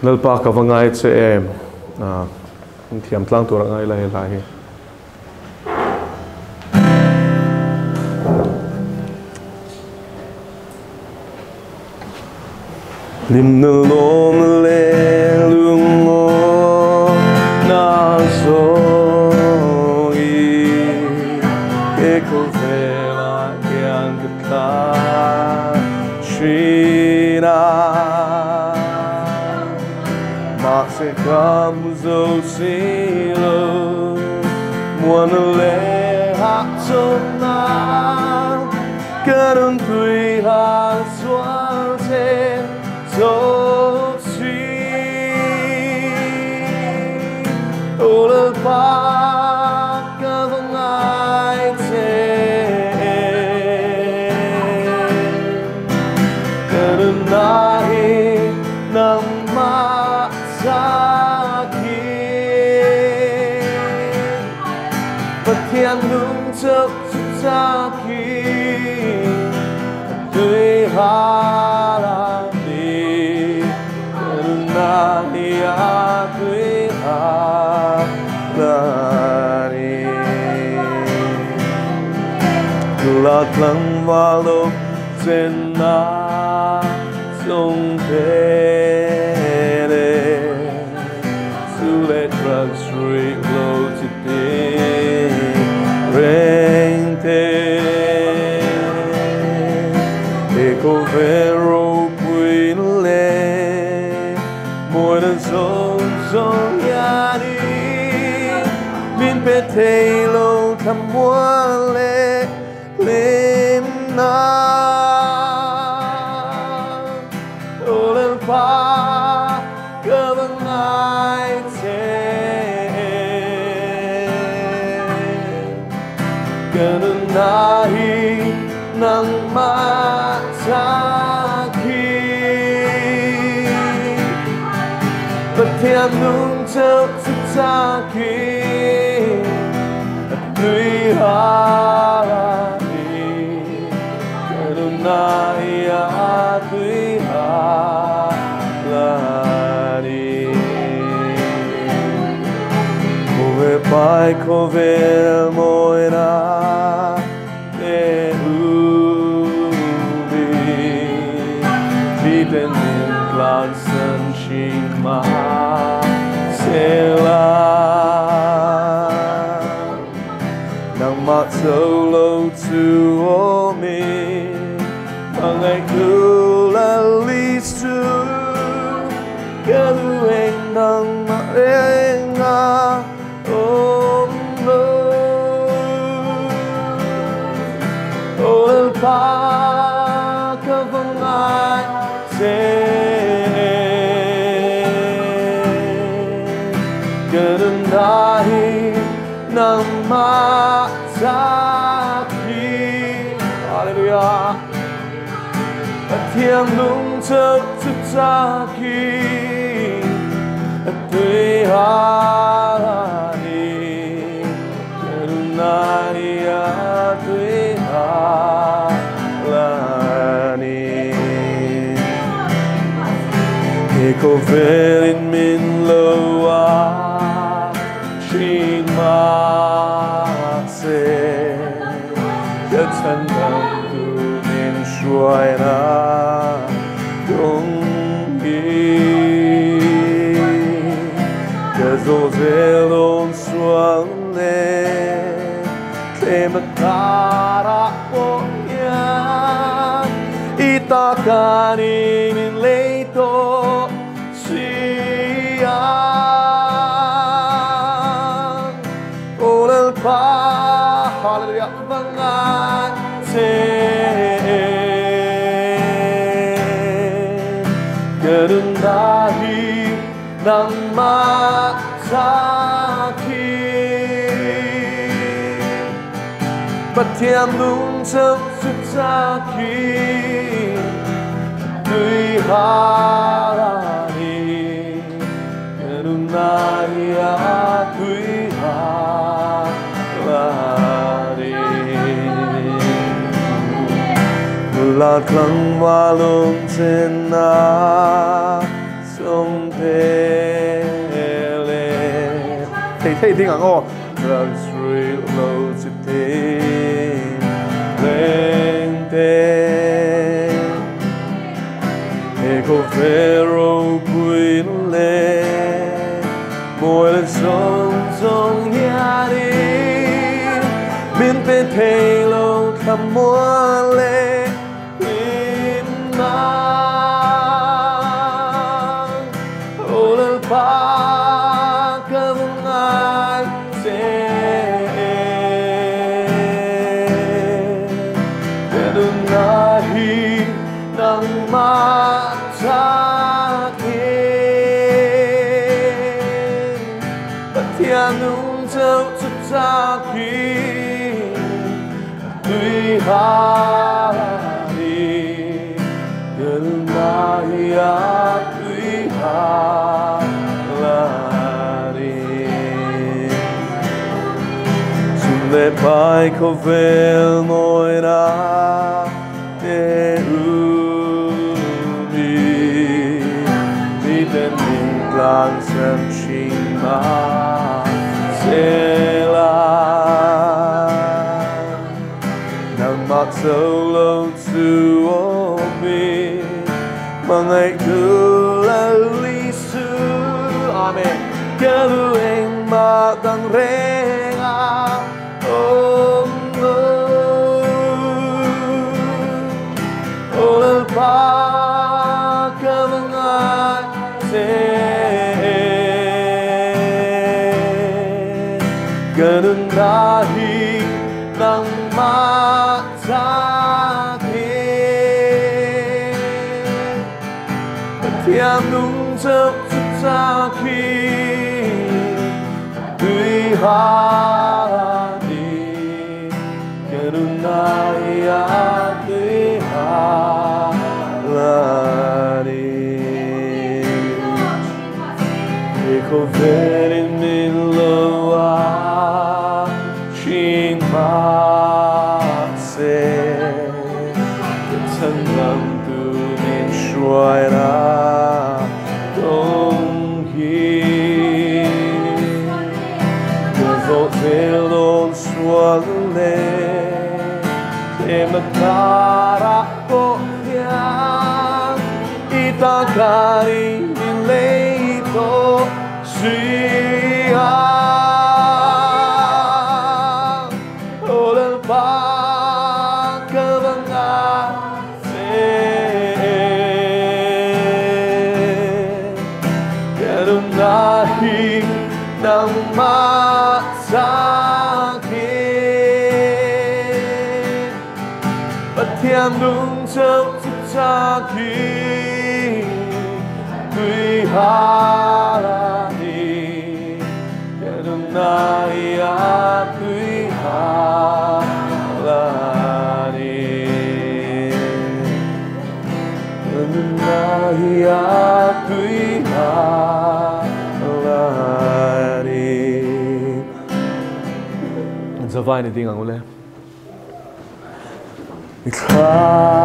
Lalpa ka va ngai che em. Thiam tlang tur a ngai la he hla hi. Hlimna lawm leh lungaw na zawng i he khawvelah hian ka tlan thin a. Mahse ka hmu zo si lo, muana leh hahchawlhna ka rawn tui hal sual che zawk si. Aw Lalpa ka va ngai che ka nunna hi nangmah chak hi. Pathian nung chauh chu chak hi a tui hal a ni. Ka nunna hi a tui hal a ni. La tlangval awm chenna chung te le zu leh drugs ruih lo chi ti reng te. He khawvel ropui leh mawina zawng zawng hian i min pe thei lo thlamuan leh hlimna. Aw Lalpa ka va ngai che ka nunna hi nangmah chak hi. Pathian nung chauh chu chak hi a tui hal a ni. Ka nunna hi a tui hal a ni. Khawvel pai khawvel mawina te umi miten min tlansan thin mah sela nangmah cho lo chu awmin hmangaihtu Lali chu ka duh eng dang mah reng a awm lo. Aw Lalpa ka va ngai che ka nunna hi nangmah chak hi. Hallelujah. Pathian nung chauh chu chak hi a tui hal a ni. Ka nunna hi a tui hal a ni. He khawvelin min lo a thin mah se ka chhan dam tu min hruaina kawng hi ka zawh zel dawn sual leh tlem a karah pawh hian i ta ka ni min lei tawh si a. Aw Lalpa, Hallelujah, va ngai che ka nunna hi nangmah chak hi. Pathian nung chauh chu chak hi tui hal a ni. Ka nunna hi a tui hal a ni. La tlangval awm chenna. Kawng te le thei thei ding ang aw Drugs ruih lo chi tin reng te He khawvel ropui leh mawi leh zawng zawng hianin min pe thei lo thlamuan leh Pai khawvel mawina te umi mi ten min tlang san thin ma se la nang ma solo tu o mi mangai tu la li su amen ka lu eng ma dang renga Zavai ni ding ang ule. Stop.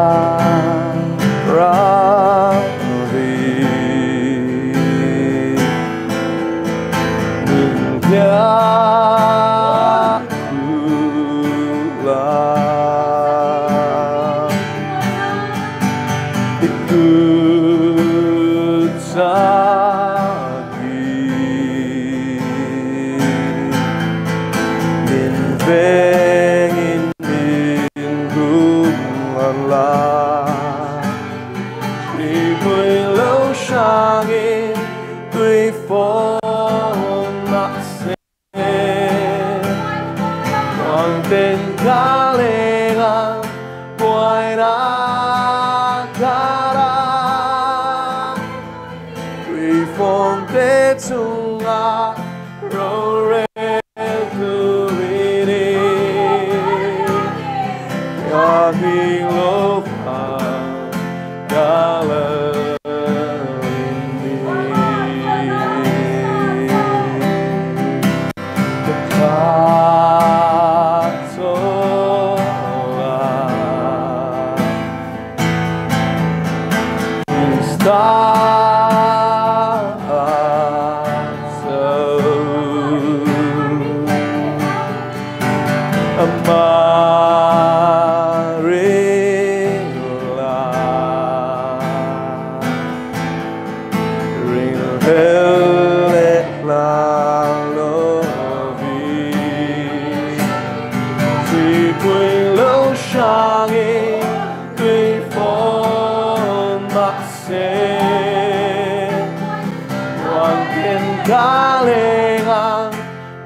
Kalenga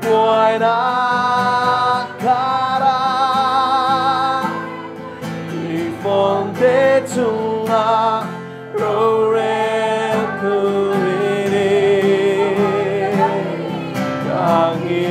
buena cara Fonte tunga rorel kuini Kangilova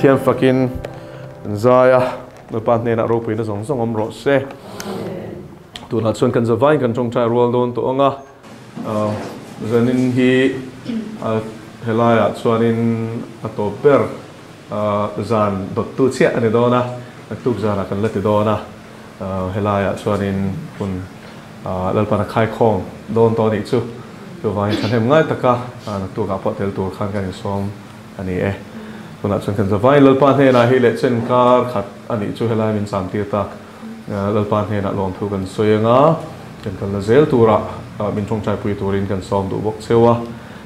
Pathian fakin zaya lalpa hnena ropui na zawng zawng awm rawh se tunah chuan kan zavain kan tawngtai rual dawn tawh anga zanin hi helaiah chuanin a tawp ber zan dawttu chiah ani dawn a tuk zanah kan la ti dawn a helaiah chuanin hun lalpana khai khawm dawn tawh anih chu chuvain thahnem ngai taka naktukah pawh tel tur khan kan insawm ani e tunah chuan kan zavain lalpa hnenah hi leh chen kar khat anih chu helai min cham tir tak lalpa hnenah lawm thu kan sawi anga kan kal na zel tura min tawngtai pui turin kan sawm duh bawk chewa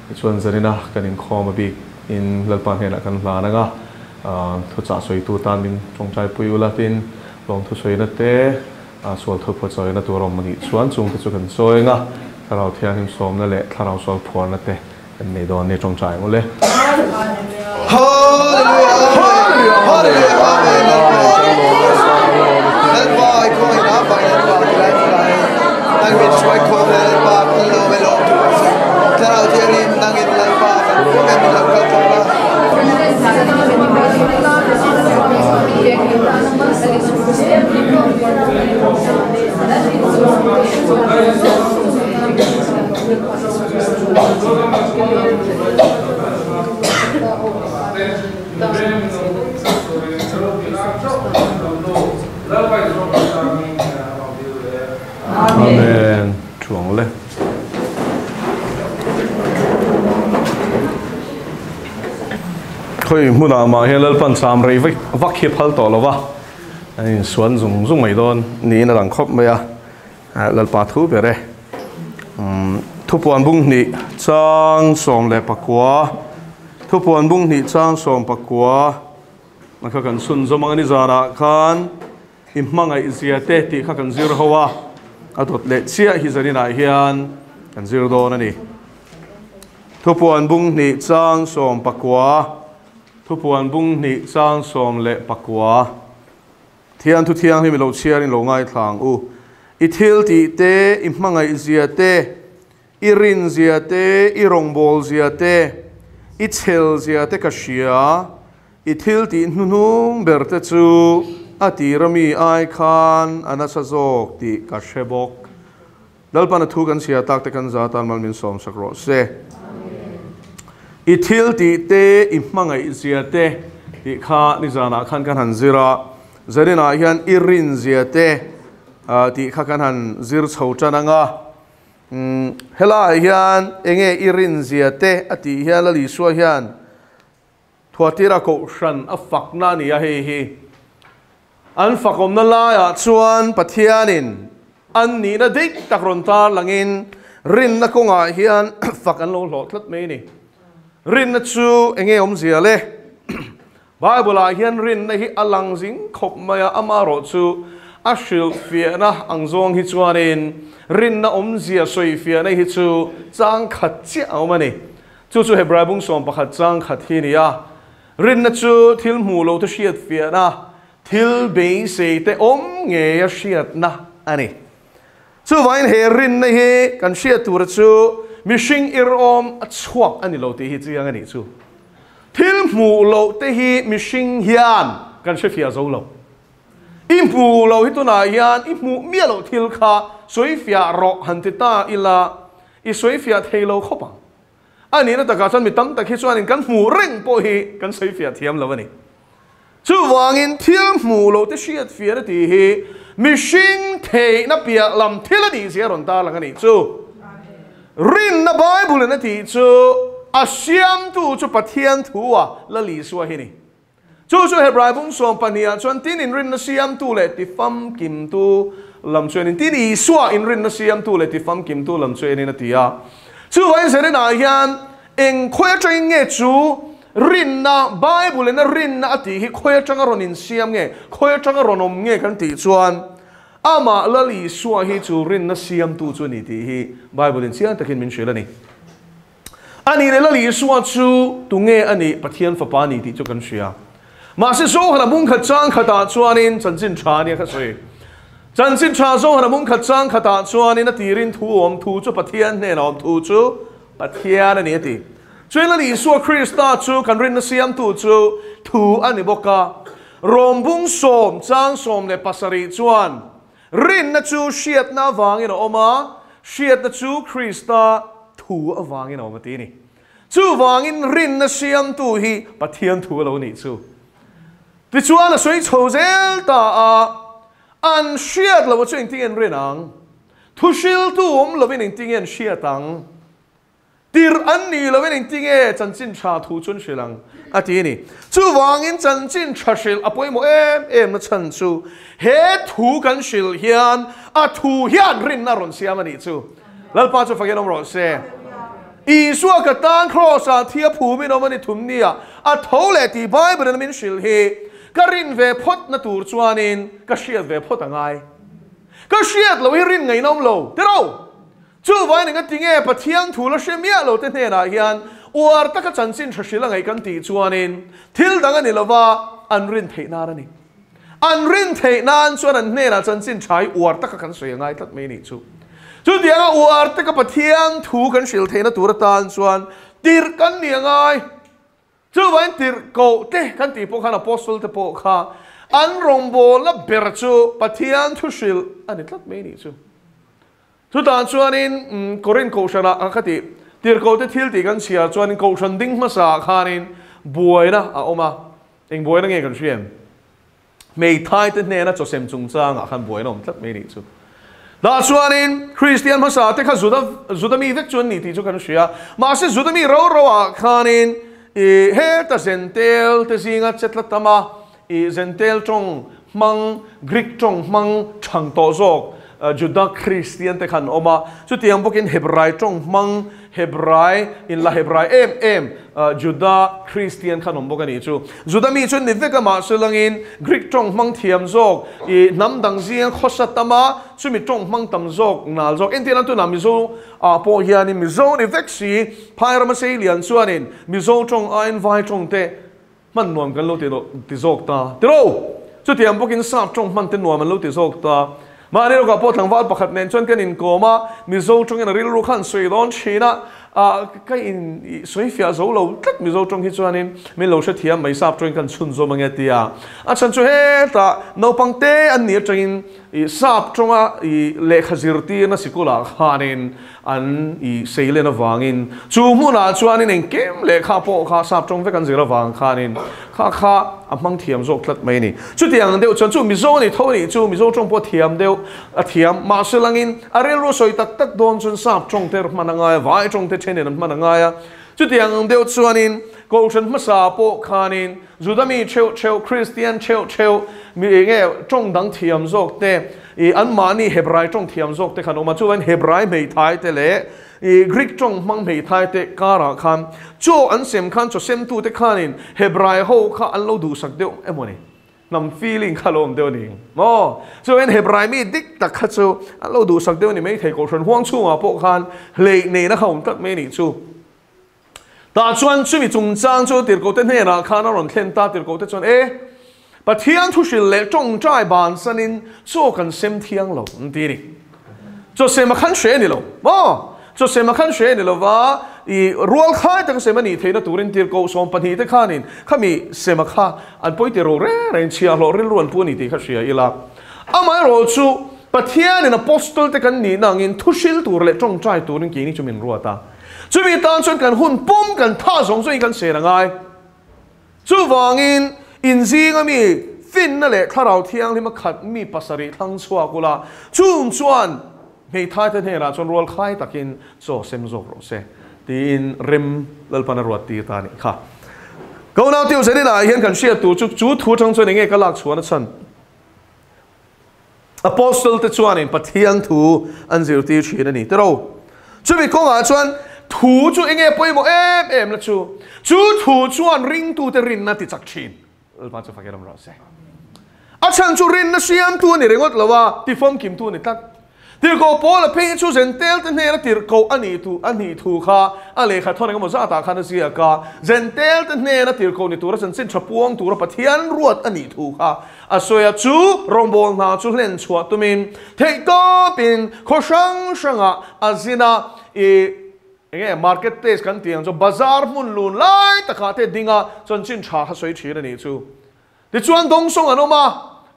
tichuan zanina kan inkhawm a bik in lalpa hnenah kan hlan anga thu chah sawi tu tan min tawngtai pui ula tin lawm thu sawina te sual thu phaw chawina tur awm anih chuan chung te chu kan sawi anga thlarau thianghlim sawmna leh thlarau sual phuarna te kan nei dawn ni tawngtai ang ule. Hallelujah, hallelujah, amen, amen. Lalpa i khaw ina vai lalpa tilai tilai. Nang min hruai khawm le lalpa kan lawm e lawm thu kan sawi. Thlarau thianghlim nangin lalpa kan khawm em min lo kal tawh la. Khoi hmunah mah hian Lalpan cham rei vek vak hi phal tawh lo va, an insuan zung zung mai dawn niin a lang khawp mai a, Lalpa thu ber e. Thupuan bung hnih chang 19, Thupuan bung hnih chang 19 a kha kan chhunzawm ang a ni zanah khan i hmangaih zia te tih kha kan zir ho a, a dawt leh chiah hi zaninah hian kan zir dawn a ni. Thupuan bung hnih chang 19, Thupuan bung hnih chang 19. Thian thu thianghlim i lo chhiarin lo ngaithla ang u. I thil tih te, i hmangaih zia te, i rin zia te, i rawngbâwl zia te, i chhel zia te ka hria. I thil tih hnuhnung ber te chu a tira mi ai khan a nasa zawk tih ka hre bawk. Lalpan a thu kan chhia tak te kan za tan mal min sawm sak rawh se. I thil tih te, i hmangaih zia te tih kha nizanah khan kan han zir a, zaninah hian i rin zia te tih kha kan han zir chho tan ang a. Helaiah hian enge i rin zia te a tih hian Lal Isua hian Thuatira Kohhran a fakna a ni a, hei hi an fakawmna laiah chuan Pathianin an nihna dik tak rawn tar langin rinna kawngah hian fak an lo hlawh tlat mai a ni. Rinna chu eng nge awmzia le? Bible-ah hian rinna hi a lang zing khawp mai a, amaherawh chu a hrilhfiahna ang zawng hi chuanin rinna awmzia sawifiahna hi chu chang khat chiah a awm a ni. Chu chu Hebrai bung 11 chang khat hi a ni a, rinna chu thil hmuh loh te hriat fiahna, thil beisei te awm ngei a hriatna a ni. Chuvangin he rinna hi kan hriat tura chu mihring irawm a chhuak a ni lo tih hi chiang a nih chu. Thil hmuh loh te hi mihring hian kan hrefiah zo lo. I hmuh loh hi tunah hian i hmuh miah loh thil kha sawifiah rawh han ti ta ila i sawifiah thei lo khawp ang. A nihna takah chuan mi tam tak hi chuanin kan hmuh reng pawh hi kan sawifiah thiam lo a ni. Chuvangin thil hmuh loh te hriat fiahna tih hi mihring theihna piah lam thil a nih zia a rawn tarlang a nih chu. Rinna Bible-in a tih chu a siamtu chu Pathian thua Lal Isua hi a ni. Chu chu Hebrai bung 12 ah chuan tin inrinna siamtu leh tifamkimtu lam chuanin tin Isua inrinna siamtu leh tifamkimtu lam chuanin a ti a. Chuvangin Zerina hian eng khawi atangin nge chu rinna, Bible in a rinna a tih hi khawi atanga rawn insiam nge, khawi atanga rawn awm nge kan tih chuan amah Lal Isua hi chu rinna siamtu chu a ni tih hi Bible in chiang takin min hrilh a ni. A nih leh Lal Isua chu tunge a nih? Pathian Fapa a ni tih chu kan hria. Mahse Zohana bung khat chang khatah chuanin chanchin tha a nia ka sawi. Chanchin tha Zohana bung khat chang khatah chuanin a tirin thu awm thu chu Pathian hnenah awm thu chu Pathian a ni a ti. Chuan Lal Isua Krista chu kan rinna siamtu chu thu a ni bawk a. Rom bung 10 chang 17 chuan Rinna chu hriatna avangin a awm a, hriatna chu Krista thu avangin a awm a ti a ni. Chuvangin rinna siamtu hi Pathian thu a lo nih chu. Tichuan a sawi chho zel ta a, an hriat loh chu engtin nge an rin ang? Thuhriltu awm lovin engtin nge an hriat ang? Tirh an nih loin engti nge chanchin tha thu chu an hrilh ang? a ti a ni. Chuvangin chanchin tha hrilh a pawimawh em em na chhan chu he thu kan hrilh hian a thu hian rinna a rawn siam a nih chu. Lalpa chu fakin awm rawh se. Isua ka tan Kraws-ah thi a phumin awm a ni thum nia a tho leh tih Bible-in a min hrilh hi ka rin ve phawt na tur chuanin ka hriat ve phawt a ngai. Ka hriat loh hi rin ngaihna awm lo. Tiraw? Chuvain engati nge Pathian thu la hre miah lo te hnenah hian uar taka chanchin tha hrilh a ngaih kan tih chuanin thil dang a ni lova an rin theih nan a ni. An rin theih nan chuan an hnenah chanchin tha hi uar taka kan sawi a ngai tlat mai a nih chu. Chutianga uar taka Pathian thu kan hrilh theihna tur atan chuan tirh kan ni a ngai. Chuvain tirhkoh te kan tih pawh khan Apostle te pawh kha an rawngbawlna ber chu Pathian thu hrilh a ni tlat mai a nih chu. Chutah chuanin Korinth kohhranah a kha tih tirhkoh te thil tih kan chhiar chuanin kohhran ding hmasaah khanin buaina a awm a. Eng buaina nge kan hria em? Hmeithai te hnena chawsem chungchangah khan buaina awm tlat mai nih chu. Tah chuanin Kristian hmasa te kha Juda Juda mi vek chu an ni tih chu kan hria. Mahse Juda mi ro ro ah khanin I heta Zentel te zinga chetla tam a, i Zentel tawng hmang, Greek tawng hmang chhang tawh zawk Juda Kristian te kha an awm a. Chutiang bawkin Hebrai tawng hmang, Hebrai, inla Hebrai em em Juda Kristian kha an awm bawk a nih chu. Juda mi chu ni vek a, mahse langin Greek tawng hmang thiam zawk, i hnam dang zinga khawsa tam a, chumi tawng hmang tam zawk, nal zawk. Entirna tunah Mizo ah pawh hianin Mizo ni vek si, Phai rama sei lian chuanin Mizo tawng aiin vai tawng te hman nuam kan lo ti zawk ta. Tiro! Chutiang bawkin sap tawng hman te nuam an lo ti zawk ta. Mahni lawkah pawh tlangval pakhat nen chuan kan inkawm a, Mizo tawngin a rilru khan sawi dawn thin a, ah ka in sawi fiah zo lo tlat Mizo tawng hi chuanin min lo hrethiam mai sap tawngin kan chhunzawm ange tia. A chhan chu hetah naupang te an nih atangin I sap tawnga i lehkha zirtirna sikulah khanin an i seilen avangin chu hmunah chuanin engkim lehkha pawh kha sap tawng vek an zir avang khanin kha kha a hmang thiam zawk tlat mai a ni. Chutiang deuh chuan chu Mizo a ni tho a nih chu Mizo tawng pawh thiam deuh a thiam mahse langin a rilru sawi tak tak dawn chuan sap tawng te hman a ngai a, vai tawng te thenin an hman a ngai a. Chutiang deuh chuanin Kohhran hmasa pawh khanin Juda mi theuh theuh, Kristian theuh theuh, mi eng nge tawng dang thiam zawk te, ih anmahni Hebrai tawng thiam zawk te khan awm a, chuan Hebrai hmeithai te leh ih Greek tawng hmang hmeithai te karah khan chaw an sem khan chaw semtute khanin Hebrai ho kha an lo duhsak deuh emaw ni? Hnam feeling kha lo awm deuh a ni maw? Chuan Hebrai mi dik tak kha chu an lo duhsak deuh a ni maithei, Kohhran huang chhungah pawh khan hleih neihna kha awm tlat mai a nih chu. Tah chuan chumi chungchang chu tirhkohte hnenah khan a rawn thlen ta, tirhkohte chuan, E, Pathian thuhrilh leh tawngtai bansanin chaw kan sem thiang lo, an ti a ni. Chaw sem a khan hre a ni lo maw? Chaw sem a khan hre a ni lo va, i rual khai taka sem a nih theihna turin tirhkoh sawmpahnihte khanin khami sema kha an pawi ti ro reng reng chhiahhlawh rilru an pu a ni tih kha hria ila. Amaherawh chu Pathianin Apostle te kan nihna angin thuhrilh tur leh tawngtai turin keini chu min ruat a. Chumi tan chuan kan hun pum kan tha zawng zawngin kan sen a ngai. Chuvangin inzinga mi finna leh thlarau thianghlima khat mi pasarih thlang chhuak ula, chung chuan hmeithai te hnenah chuan rual khai takin chaw sem zawk rawh se tiin rem Lalpan a ruat tir ta a nih kha. Ka unau Teo Zenina ah hian kan hriat tur chu chu thu atang chuan enge ka lak chhuan a chhan? Apostle te chuanin Pathian thu an zirtir thin a ni tiro. Chumi kawngah chuan thu chu enge pawimawh em em la chu, chu thu chuan ringtute rinna ti chak thin. Lalpa chu fakin awm rawh se. A chhan chu rinna siamtu a ni ringawt lo a, tifawmkimtu a ni tlat. Tirhkoh Paula phei chu Zentel te hnena tirhkoh a nih thu a nih thu kha a lehkha thawn engemaw zatah khan a ziak a. Zentel te hnena tirhkoh ni tura chanchin tha puang tura Pathian ruat a nih thu kha a sawi a. Chu rawngbâwl hna chu hlen chhuah tumin theihtawpin khaw hrang hrangah a zin a. I enge market place kan tih ang chu bazar hmun lun lai takah te dinga chanchin tha kha sawi thin a nih chu. Tichuan dawngsawng an awm a,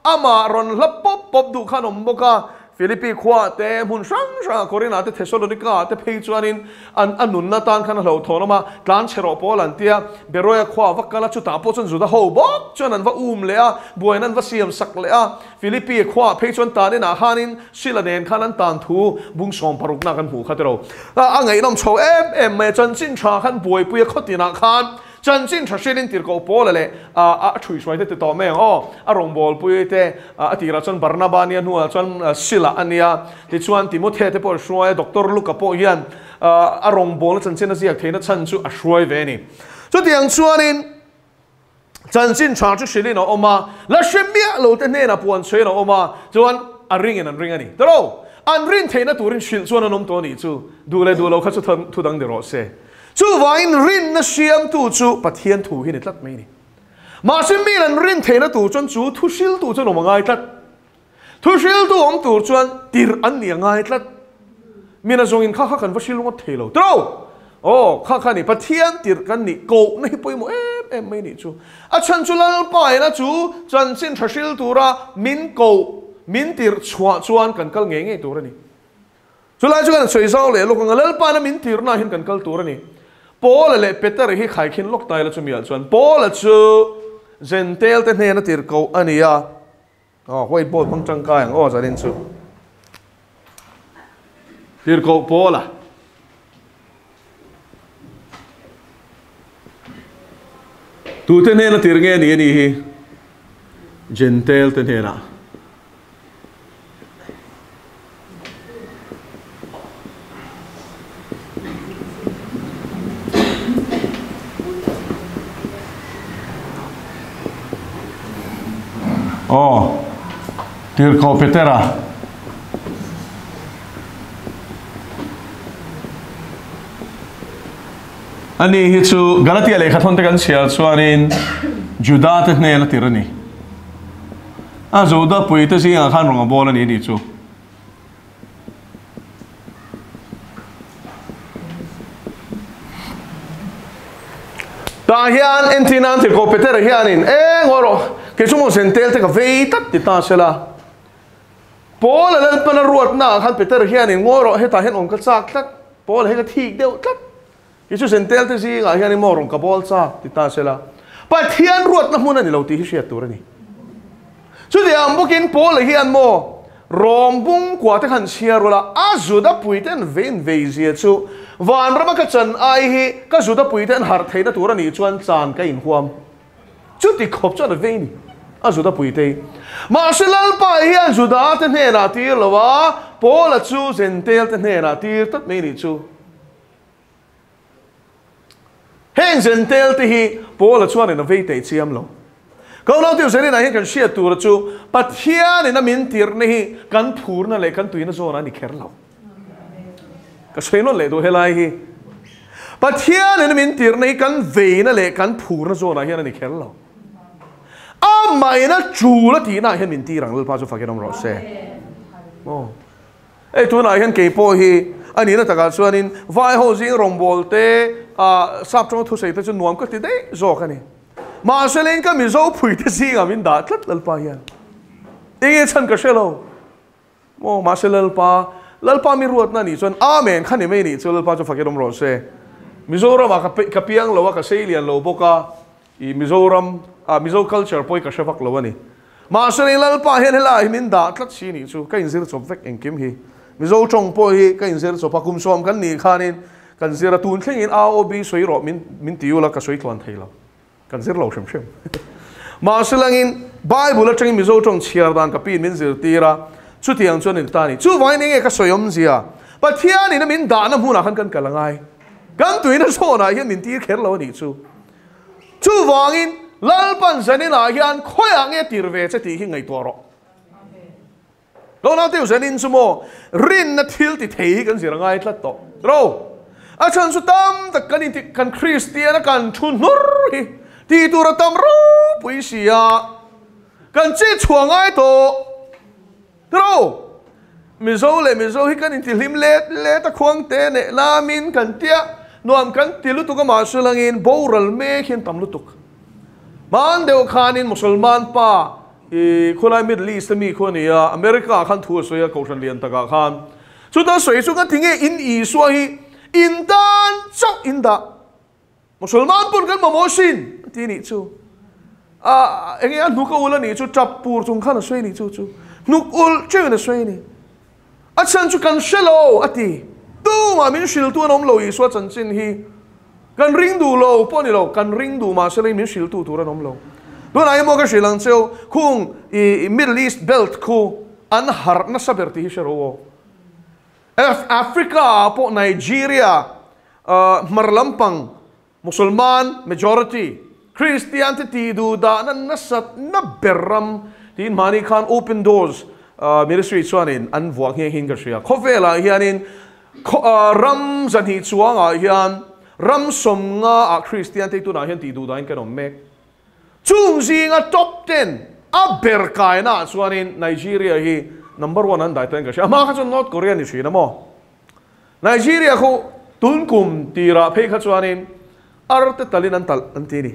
amah rawn hla pawp pawp duh kha an awm bawk a. Philippi khuaah te, hmun hrang hrangah, Korinah te, Thesalonika-ah te phei chuanin an a nunna tan khan a hlauhthawn awm a, tlan chhe rawh pawl an ti a. Beroia khuaah va kal a, chutah pawh chuan Juda ho bawk chuan an va um leh a, buaina an va siam sak leh a. Philippi khuaah phei chuan tan inah khanin Sila nen khan an tan thu bung sawm parukna kan hmuh kha tiro. A ngaihnawm chho em em mai a, chanchin tha khan buaipui a khawtinah khan Chanchin tha hrilin tirhkoh Paula leh a ṭhuihhruai te ti tawh mai ang aw. A rawngbawlpui te a tirah chuan Barnaba nia hnuah chuan Sila a nia. Tichuan Timothea te pawh a hruai a, Doctor Luka pawh hian a rawngbawlna chanchin a ziak theihna chhan chu a hruai ve a ni. Chutiang chuanin chanchin tha chu hrilhin a awm a, la hre miah lo te hnenah puan chhuahin a awm a, chuan a ringin an ring a ni. Tiro, an rin theihna turin hrilh chuan an awm tawh a nih chu. Duh leh duh lo kha chu thu dang ni rawh se. Chuvangin rinna siamtu chu Pathian thu hi ni tlat mai a ni. Mahse miin an rin theihna tur chuan chu thu hriltu chuan awm a ngai tlat. Thu hriltu awm tur chuan tirh an nih a ngai tlat. Mina zawngin kha kha kan va hril ngawt thei lo. Tiro! Aw, kha kha ni, Pathian tirh kan nih kohna hi pawimawh em em mai nih chu. A chhan chu Lalpa ina chu chanchin tha hril tura min koh, min tirh chhuah chuan kan kal ngei ngei tur a ni. Chulai chu kan sawi zau leh lawk ang a, Lalpana min tirna ah hian kan kal tur a ni. Paula leh Peter hi khaikhin lawk ta ila chumi ah chuan Paula chu Zentel te hnena tirhkoh a ni a, aw white board hmang tangkai ang aw zanin chu. Tirhkoh Paula. Tute hnena tir nge ni a nih hi? Jentail te hnenah. Aw, Tirhkoh Petera. Ani hi chu Galatia lehkha thawn te kan chhiar chuanin Juda te hnen a tir a ni. A Juda pui te zingah khan rawng a bawl a ni tih chu. Tah hian entir nan Tirhkoh Petera hianin eng aw rawh kei chu maw zen tel te ka vei tlat ti ta sela. Paul a Lalpan a ruatna ah khan Peter hianin ngawi rawh hetah hian awm ka chak tlat, Paul hi ka thik deuh tlat, kei chu zentel te zingah hian emaw rawn ka bawl chak ti ta sela, Pathian ruatna hmun a ni lo tih hi hriat tur a ni. Chutiang bawkin Paul a hian maw rawng bung kua te khan chhiar ula, a Juda pui te an vein vei zia chu vanrama ka chan ai hi ka Juda pui te an harh theihna tur a nih chuan chan ka inhuam. Chuti khawp chuan a vei ni, a Juda puitei. Mahse Lalpa hian Juda te hnenah tir lo a, Paula chu Zentel te hnenah tir tlat mai ni chu. Heng Zentel te hi Paula chuanin a vei teh chiam lo. Kaunau Zenina hian kan hriat tura chu Pathianin a min tirhna hi kan phurna leh kan tuina zawnah a ni kher lo. Ka sawi nawn leh duh helai hi. Pathianin min tirhna hi kan veina leh kan phurna zawnah hian a ni kher lo. Amahin a tul a tihnaah hian min tir ang Lalpa chu fakin awm rawh se. Aw. Hei tunah hian kei pawh hi a nihna takah chuanin vai ho zing rawngbawl te ah sap tawng thusawi te chu nuam ka ti daih zawk a ni. Mahse leng ka Mizo phuite zingah min dah tlat Lalpa hian. Enge chhan ka hre lo. Maw, mahse Lalpa, Lalpa mi ruatna nih chuan Amen kha ni mai nih chu Lalpa chu fakin awm rawh se. Mizoramah ka ka piang lo a, ka sei lian lo bawk a, i Mizoram, ah Mizo culture pawh hi ka hre vak lo a ni. Mahse lei Lalpa hian helaiah hi min dah tlat si nih chu, ka inzir chawp vek engkim hi. Mizo tawng pawh hi ka inzir chawp a, kum sawm kan nih khanin kan zir a, tun thlengin AOB sawi rawh min min ti ula ka sawi tluan thei lo. Kan zir lo hrim hrim. Mahse langin Bible atangin Mizo tawng chhiar dan ka piin min zirtir a, chutiang chuan in ta a ni. Chuvangin enge ka sawi awmzia? Pathianin a min dahna hmunah khan kan kal a ngai. Kan tuina zawnah hian min tir kher lo a nih chu. Chuvangin Lalpan zaninah hian khawiah nge tir ve che tih hi ngaihtuah rawh. Lo naute zanin chu maw rinna thil ti thei hi kan zir a ngai tlat tawh. Ro, a chhan chu tam tak kan inti kan Kristian a kan thu hnur hi tih tur a tam ropui si a, kan chet chhuah ngai tawh. Ro, Mizo leh Mizo hi kan inti hlim let let a khuang te neh lamin kan tia nuam kan ti lutuk a mahse langin boral mek hian tam lutuk. Hman deuh khanin Musalman pa i khawlai Middle East a mi khu a ni a, America ah khan thu a sawi a, Kohhran lian takah khan. Chuta sawi chu ka ti nge in Isua hi in tan chauh in dah. Musalman pawn kan mamawh sin a ti nih chu. A enge a hnuk a ul a nih chu tap pur chung khan a sawi nih chu chu. Hnuk ul cheuhin a sawi a ni. A chhan chu kan hre lo a ti. Tumah min hriltu an awm lo Isua chanchin hi. Kan ring duh lo pawh a ni lo, kan ring duh mahse lei min hriltu tur an awm lo. Tunah hian maw ka hrilh ang cheu, khung i Middle East belt khu an harh nasa ber tih hi hre ro aw. Africa ah pawh Nigeria hmar lampang Musulman majority Kristian te tih duh dahna nasat na ber ram tiin mahni khan Open Doors Ministry chuanin an vuah nghe hin ka hria. Khawvelah hianin ram zahnih chuangah hian ram sawmnga ah Kristian te tunah hian tih duh dahin kan awm mek. Chung zinga top 10 a ber kaina ah chuanin Nigeria hi number 1 an dai tawhin ka hria. A hma kha chuan North Korea ni thin a maw? Nigeria khu tun kum tirah phei kha chuanin ar te talin an talh an ti ni.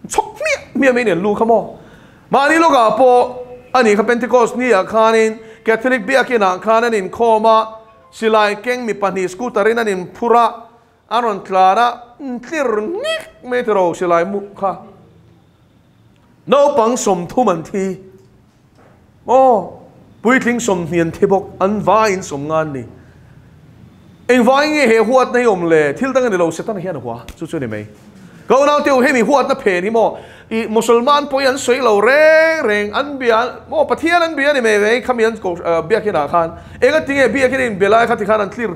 Chhawk hmiah hmiah mai ni an lu kha maw? Mahni lawkah pawh a nih kha Pentecost ni ah khanin Catholic biakin ah khan an inkhawm a, silai keng mi pahnih scooter in an inphur a, an rawn tlan a, tlir ngik mai tiraw silai mu kha. Naupang 30 an thi. Aw, puitling 20 an thi bawk, an vaiin 50 an ni. Engvai nge he huatna hi awm le? Thil dang a ni lo, Setana hian a hua, chu chu a ni mai. Ka unau te u hemi huatna phen hi maw i Musulman pawh hi an sawi lo reng reng an bia maw Pathian an bia a ni mai mai khami an ko biakin ah khan engatinge biakin a inbe lai kha tikhan an clear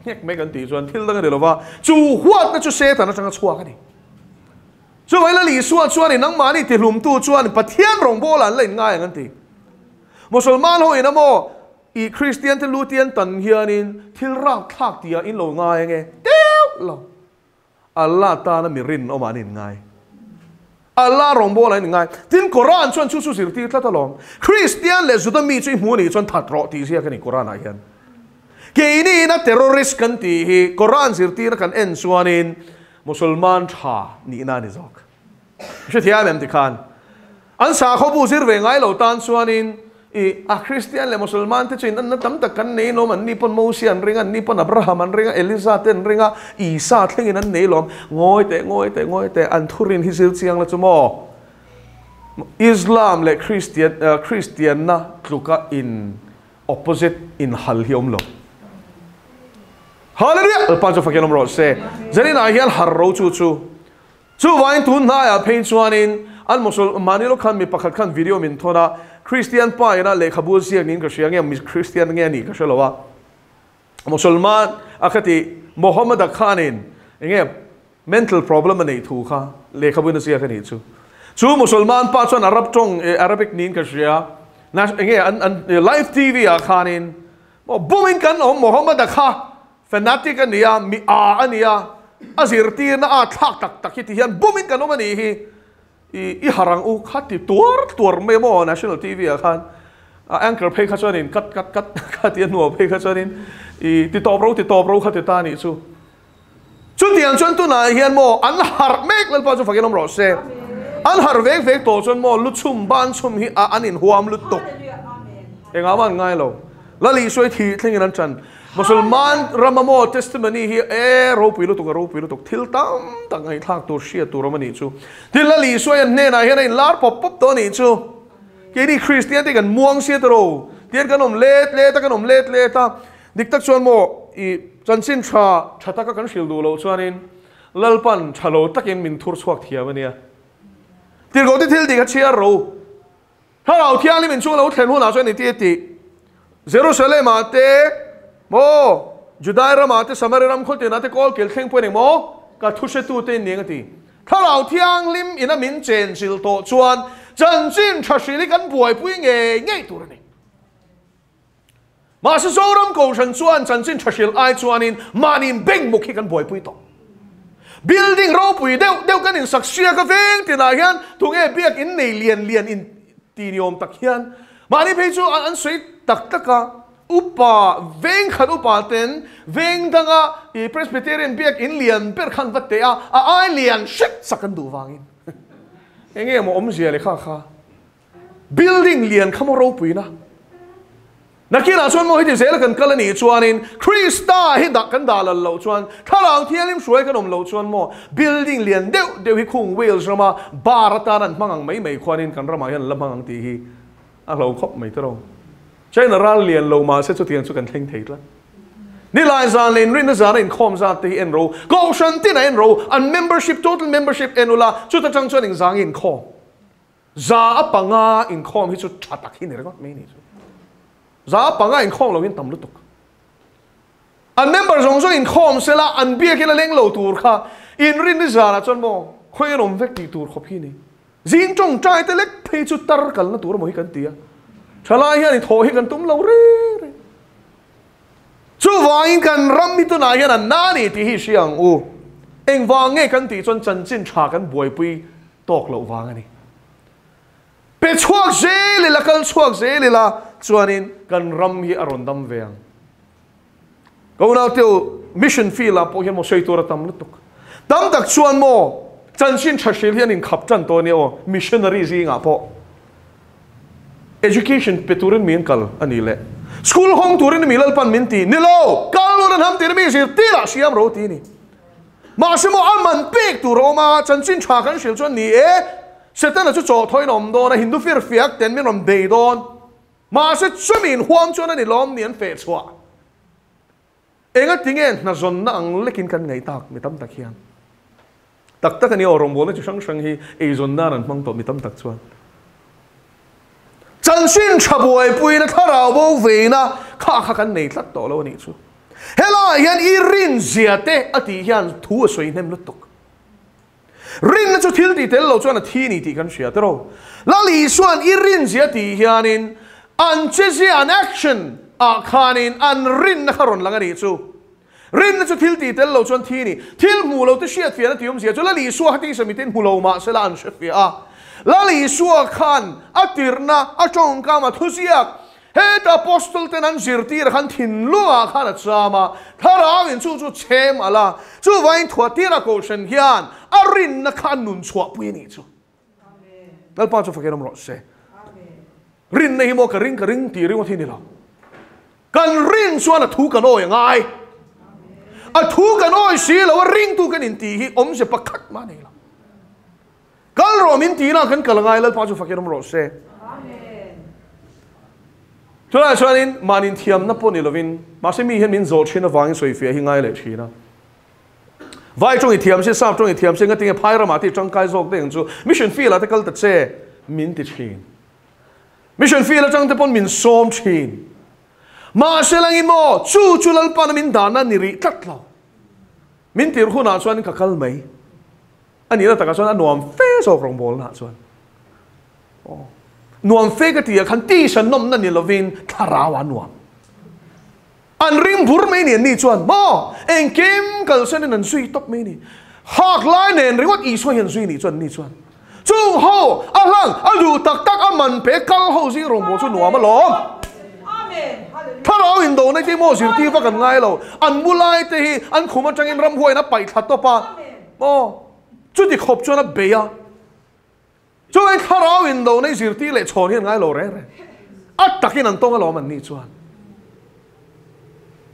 nghek mai kan tih chuan thil dang a ni lo va chu huatna chu Satan atanga chhuak a ni. Chuvangin Lal Isua chuan i nangmahni tihlumtu chuan Pathian rawngbawlah an la inngai ang an ti. Musulman ho in a maw i Kristian te lu tian tan hianin thil rakthlak tih ah in lo ngai ange teuh lo. Allah tana mi rinawmah an inngai. Allah rawngbawlah an inngai. Tin Koran chuan chu chu zirtir tlat alawm. Kristian leh Juda mi chu i hmu anih chuan that rawh tih ziak a ni Koran ah hian. Keini ina terrorist kan tih hi Koran zirtirna kan en chuanin Musulman tha nihna a ni zawk. Hrethiam em tikhan an sakhaw bu zir ve ngai lo tan chuanin i a Kristian leh Musulman te chu inanna tam tak kan nei lawm, anni pawn Mosia an ring a, anni pawn Abraham an ring a, Eliza te an ring a, Isa thlengin an nei lawm. Ngawi teh, ngawi teh, ngawi teh, an thurin hi zir chiang la chu maw? Islam leh Kristian, Kristianna tluka in opposite inhal hi awm lo. Hallelujah! Lalpa chu fakin awm rawh se. Zaninah hian har ro chu chu. Chuvangin tun hnaiah phei chuanin an musul mahni lawk khan mi pakhat khan video min thawn a, Christian pa ina lehkhabu ziak niin ka hria nge mi Christian nge anih ka hre lo a. Musulman a kha ti Mohammad-a khanin enge mental problem a neih thu kha lehkhabu in a ziak anih chu. Chu Musulman pa chuan Arab tawng Arabic niin ka hria enge an an live TV ah khanin maw bumin kan awm Mohammad-a kha Fanatic a nia, mi a a nia, a zirtirna a thlak tak tak hi ti hian bumin kan awm a nih hi. I i harh ang u kha ti tuar tuar mai maw National TV ah khan a anchor phei kha chuanin cut cut cut kha ti a hnuah phei kha chuanin i ti tawp ro ti tawp ro kha ti ta a nih chu. Chutiang chuan tunah hian maw an harh mek Lalpa chu fakin awm rawh se. An harh vek vek tawh chuan maw lu chhum ban chhum hi a an inhuam lutuk. Engah mah an ngai lo. Lal Isua i thih thlengin an ṭan. Musulman rama maw testimony hi e ropui lutuk a ropui lutuk thil tam tak ngaihthlak tur hriat tur awm a nih chu. Tin Lal Isua hian hnenah hian a inlar pawp pawp tawh a nih chu. Keini Kristian te kan muang sia ta ro. Tian kan awm let let a kan awm let let a. Dik tak chuan maw i chanchin tha tha taka kan hrilh duh loh chuanin Lalpan tha lo takin min thur chhuak thiam a nia. Tirhkoh te thil tih kha chhiar ro. Thlarau Thianghlim in chu lo thlen hunah chuan i ti a tih. Jerusalem ah te maw, Judai ramah te, Samaria ram khawltinah te kawl kel thleng pawh in eng maw? Ka thu hretu te in ning a ti. Thlarau Thianghlim in a min chen zil tawh chuan chanchin tha hril hi kan buaipui ngei ngei tur a ni. Mahse Zoram Kohhran chuan chanchin tha hril ai chuanin mahni bengmuk hi kan buaipui tawh. Building ropui deuh deuh kan insak hria ka veng tinah hian tunge biak in nei lian lian in ti ni awm tak hian mahni phei chu an sawi tak tak a, upa veng khat upa ten veng danga i Presbyterian biak in lian ber khan va teh a, a ai lian hret sak an duh vangin enge maw awmzia leh kha kha. Building lian kha maw ropuina? Nakinah chuan maw heti zela kan kal a nih chuanin Krista hi dah kan dah lal loh chuan Thlarau Thianghlim hruai kan awm loh chuan maw building lian deuh deuh hi khung Wales rama bar atan an hmang ang mai mai khuanin kan ramah hian an la hmang ang tih hi a hlo khawp mai tawh. China ral lian lo mahse chutiang chu kan thleng thei tlat. Nilai zan leh inrinna zana inkhawm zat te hi en ro, Kohhran tin a en ro, an membership, total membership en ula, chuta tang chuan engzang inkhawm. Za a panga inkhawm hi chu tha tak hi ni ringawt mai ni chu. Za a panga inkhawm lo hian tam lutuk. An member zawng zawng inkhawm sela an biakin a leng lo tur kha inrin ni zanah chuan maw khawi an awm vek tih tur khawp hi ni. Zing tawngtai te lek phei chu tar kalna tur emaw hi kan ti a. Thalai hian i thawh hi kan tum lo reng reng. Chuvangin kan ram hi tunah hian a na ni tih hi hria ang u. Engvang nge kan tih chuan chanchin tha kan buaipui tawk loh vang a ni. Pe chhuak zel ila, kal chhuak zel ila chuanin kan ram hi a rawn dam ve ang. Ka unau te u, mission field ah pawh hian maw sawi tur a tam lutuk. Tam tak chuan maw chanchin tha hril hi an inkhap tan tawh a nia aw, missionary zingah pawh. Education pe turin mi an kal a ni le. School hawng turin mi Lalpan min ti, ni lo, kal lut an ham tir mi zirtir ah siam ro ti a ni. Mahse maw a man pek tur a awm a, chanchin tha kan hrilh chuan ni e, Setana chu chaw thawiin a awm dawn a, Hindu fir fiak ten min rawn bei dawn. Mahse chumi inhuam chuan a ni lawm ni an feh chhuah. Enga tinge hna zawnna ang lekin kan ngaih tak mi tam tak hian. Tak tak a ni aw, rawngbawlna chi hrang hrang hi eizawn nan an hmang tawh mi tam tak chuan. Chanchin tha buaipuina thlarau bo veina kha kha kan nei tlat tawh lo a nih chu. Helaiah hian i rin zia te a tih hian thu a sawi hnem lutuk. Rinna chu thil tih tel lo chuan a thi ni tih kan hria tiraw. Lal Isua'n i rin zia tih hianin an che zia, an action ah khanin an rinna kha rawn lang a nih chu. Rinna chu thil tih tel lo chuan thi ni. Thil hmuh lo te hriat fiahna tih awmzia chu Lal Isua kha tisa miten hmu lo mah sela an hre fiah a. Lal Isua khan a tirhna, a tawngkam, a thuziak, heta Apostle ten an zirtir khan thinlungah khan a cham a, Thlarauin chu chu chhem alh a, chuvangin Thuatira Kohhran hian a rinna kha a nun chhuahpui a nih chu. Lalpa chu fakin awm rawh se. Rinna hi maw ka ring ka ring tih ringawt hi ni lo. Kan rin chuan a thu kan awi a ngai. A thu kan awi si lo a ringtu kan intih hi awmze pakhat mah nei lo. Kal rawh min tihna kan kal a ngai Lalpa chu fakin awm rawh se. Tunah chuanin mahni inthiamna pawh ni lovin mahse mi hian min zawh thin avangin sawifiah hi ngai leh thin a. Vai tawng i thiam se, sap tawng i thiam se, ngatinge phai ramah te i tangkai zawk daih ang chu, mission field ah te kal ta che min ti thin. Mission field atang te pawn min sawm thin. Mahse langin maw, chu chu Lalpana min dahna ni rih tlat lo. Min tirh hunah chuan ka kal mai. A nihna takah chuan a nuam fe zawk rawngbawlnaah chuan. Aw. Nuam fe ka ti ah khan tisa nawmna ni lovin thlarau ah nuam. An ring bur mai ni an ni chuan maw engkim kalsan in an zui tawp mai ni. Hak lai nen ringawt Isua hi an zui nih chuan an ni chuan chung ho a hlang a duh tak tak a man pe kal ho zing rawngbâwl chu nuam alawm. Thlarau indona te hi maw zirtir vak an ngai lo. An mu lai te hi an khum atangin ramhuaiin a paih thla tawp a maw chuti khawp chuan a bei a. Chuan thlarau in do nei zirtir leh chhawn hi an ngai lo reng reng. A takin an tawng alawm an nih chuan.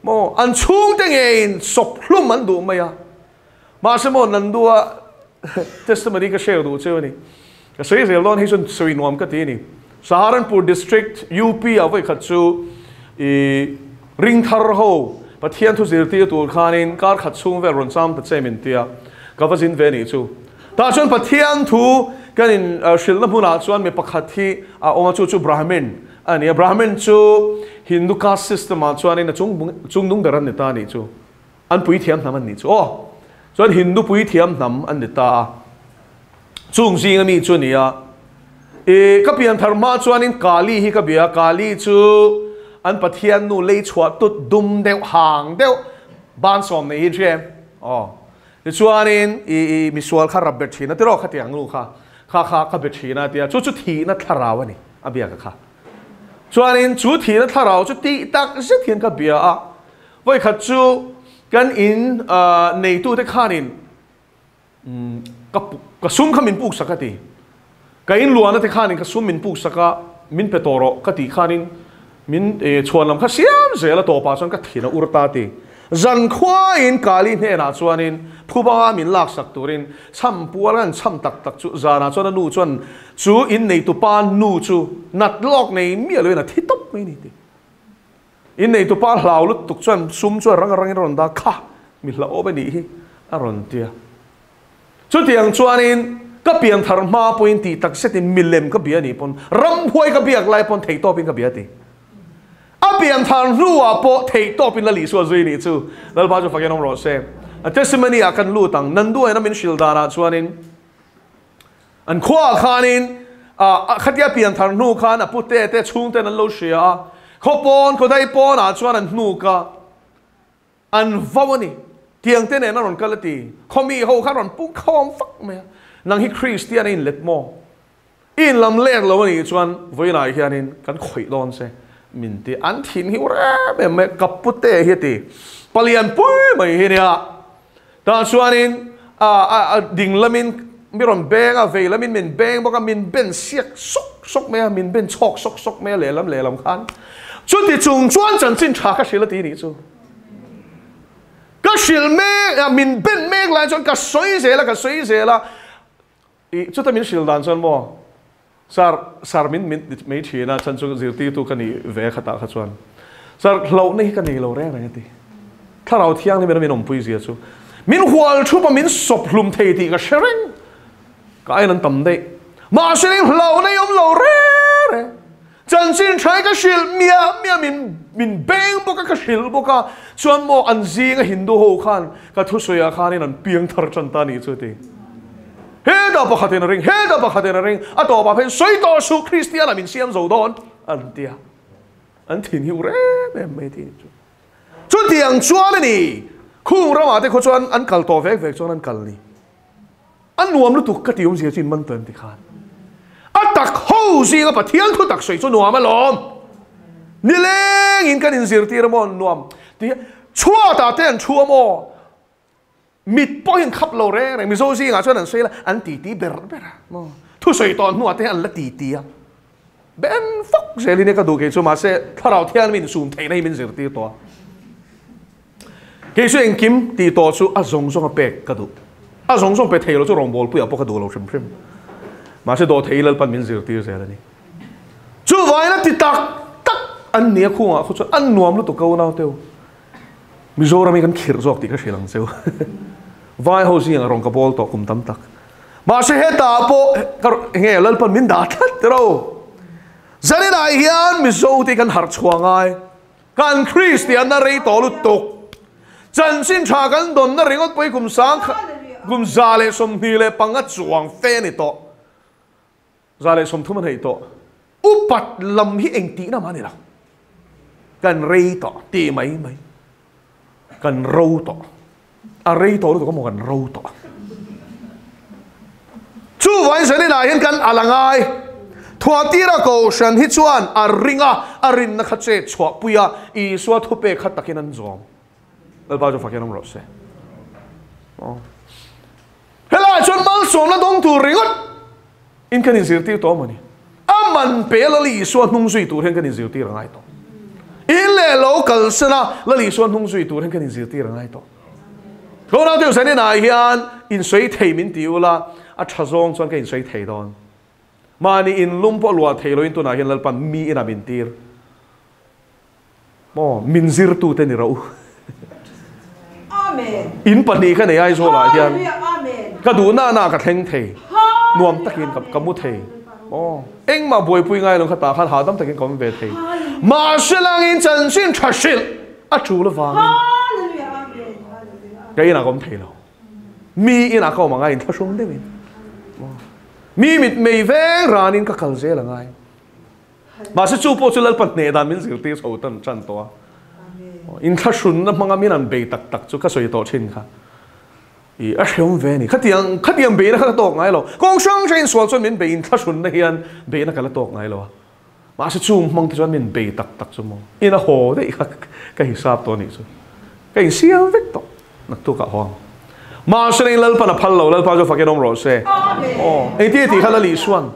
Maw an chhungte ngeiin sawp hlum an duh mai a. Mahse maw Nandua testimony ka share duh cheu a ni. Ka sawi zel dawn hei chuan sawi nuam ka ti a ni. Saharanpur district UP ah vawikhat chu i ring thar ho Pathian thu zirtir tur khanin kar khat chhung vel rawn cham ta che min tia ka va zin ve nih chu. Tah chuan Pathian thu kan in hrilhna hmunah chuan mi pakhat hi a awm a, chu chu Brahmin a ni a. Brahmin chu Hindu caste system ah chuanin a chung chung nung ber an ni ta a nih chu. An puithiam hnam an nih chu aw. Chuan Hindu puithiam hnam an ni ta a. Chung zinga mi chu a ni a. I ka pian thar hma chuanin Kali hi ka bia a, Kali chu an Pathian nu lei chhuah tut dum deuh hang deuh ban sawm nei hi an hria em? Aw. Tichuanin i i misual kha rap bet thin a tiraw khatiang nu kha kha kha ka be thin a tia chu chu thihna thlarau a ni a biak a kha. Chuanin chu thihna thlarau chu tih tak zet hian ka bia a, vawikhat chu kan in neitute khanin ka ka sum kha min puk sak a ti. Ka in luahna te khanin ka sum min puk sak a min pe tawh rawh ka tih khanin min chhuan lam kha siam zel a tawpah chuan ka thin a ur ta ti. Zan khuain Kali hnenah chuanin phubanga min lak sak turin chham pual an chham tak tak chu zanah chuan a nu chuan chu in neitupa nu chu nat lawk nei miah loin a thi tawp mai a ni ti. In neitupa hlau lutuk chuan sum chu a rang a rangin a rawn dah kha mi hlauhawm a nih hi a rawn ti a. Chutiang chuanin ka pian thar hma pawhin tih tak zetin milem ka bia anih pawn ramhuai ka biak lai pawn theihtawpin ka bia a ti. A pian thar hnuah pawh theihtawpin la Isua zui nih chu Lalpa chu fakin awm rawh se. A testimony ah kan lut ang. Nanduaina min hrilh danah chuanin an khuaah khanin ah khatia pian thar hnu khan a pute te chhungten an lo hria a, khaw pawn khawdai pawnah chuan an hnuk a. An vau a ni. Tiang te nen a rawn kal a ti. Khawmi ho kha rawn pung khawm fak mai a. Nang hi Kristian a inlet maw? I inlam lek lo a nih chuan vawiinah hianin kan khawih dawn che min ti. An thin hi u rem em mai. Ka pute hi a ti. Palian pui mai hi nia. Tah chuanin a ding lamin mi rawn beng a, vei lamin min beng bawk a, min ben siak sawk sawk mai a, min ben chhawk sawk sawk mai a lehlam lehlam khan. Chuti chung chuan chanchin tha ka hrilh a ti nih chu. Ka hrilh mek a, min ben mek lai chuan ka sawi zel a, ka sawi zel a. I chuta min hrilh dan chuan maw Sir, sir min min mai thin a, chan chu zirtirtu ka nih ve khatah kha chuan Sir hlauhna hi ka nei lo reng reng a ti. Thlarau Thianghlim in a min awmpui zia chu. Min hual thup a min sawp hlum thei tih ka hre reng. Ka ain an tam daih. Mahse eng hlauhna i awm lo re re. Chanchin tha ka hrilh miah miah min min beng bawk a ka hrilh bawk a chuan maw an zinga Hindu ho khan ka thusawi ah khanin an piang thar tan ta nih chu ti. Hetah pakhatin a ring, hetah pakhatin a ring, a tawpah phei sawi tawh suh Kristian ah min siam zo dawn an ti a. An thin hi u rem em mai ti nih chu. Chutiang chuan a ni, khung ramah te khaw chuan an kal tawh vek vek chuan an kal ni. A nuam lutuk ka ti awmzia chu in man tawn ti khan. A tak ho zinga Pathian thu tak sawi chu nuam alawm. Nilengin kan inzirtir a maw nuam ti chhuatah te an thu a maw mit pawhin khap lo reng reng Mizo zingah chuan an sawi la an titi ber ber a maw thusawi tawh hnuah te an la titi a ben fak zelin e ka duh kei chu mahse thlarau thian min sum theihna hi min zirtir tawh a. Kei chu engkim tih tawh chu a zawng zawng a pek ka duh. A zawng zawng pe thei lo chu rawngbawlpuiah pawh ka duh lo hrim hrim. Mahse dawhthei Lalpan min zirtir zel a ni. Chuvangin a ti tak tak an nia khungah khaw chuan an nuam lutuk ka unau teu. Mizoram hi kan khirh zawk tih ka hrilh ang cheu. Vai ho zingah rawn ka bawl tawh kum tam tak. Mahse hetah pawh ka enge Lalpan min dah tlat ro. Zaninah hian Mizo te kan harh chhuah ngai. Kan Kristianna rei tawh lutuk. Chanchin tha kan dawnna ringawt pawh hi kum sang kum 125 chuang fe a ni tawh. 130 a neih tawh. Upat lam hi eng tihna mah a ni lo. Kan rei tawh ti mai mai. Kan ro tawh. A rei tawh lutuk amaw kan ro tawh. Chuvain zaninah hian kan al a ngai. Thuatira Kohhran hi chuan a ring a, a rinna kha chet chhuah pui a, Isua thupek kha takin an zawm. Lalpa chu fakin awm rawh se. Helaiah chuan malsawmna dawng tur ringawt in kan inzirtir tawh amaw ni? A man pe Lal Isua hnung zui tur hian kan inzirtir a ngai tawh. In leh lo kalsan a Lal Isua hnung zui tur hian kan inzirtir a ngai tawh. Tlawhnau deuh zanin ah hian insawi thei min ti ula, a tha zawng chuan ka insawi thei dawn. Mahni inlum pawh luah thei loin tunah hian Lalpan mi inah min tir. Maw min zirtute ni rawh u. In pahnih ka nei Aizawl ah hian ka duh na na ka thleng thei nuam takin ka mu thei maw engmah buaipui ngai lo kha tah khan hahdam takin ka awm ve thei mahse langin chanchin tha hrilh a tul avangin ka inah ka awm thei lo mi inah ka awm angai inthlahrung deuhin mi mit mei veng ranin ka kal zel angai. Mahse chu pawh chu Lalpa hneh dan min zirtir chho tan tan tawh a. Inthlahrunna hmanga min an bei tak tak chu ka sawi tawh thin kha. I a hreawm ve a ni. Khatiang khatiang beihna kha ka tawk ngai lo. Kawng hrang hrang insual chuan min bei inthlahrunna hian beihna ka la tawk ngai lo a. Mahse chung hmang te chuan min bei tak tak chu maw. In a haw daih kha ka hisap tawh a nih chu. Ka insiam vek tawh. Naktuk ah haw ang. Mahse Lalpan a phal lo. Lalpa chu fakin awm rawh se. Aw engtin a tih kha Lal Isuan.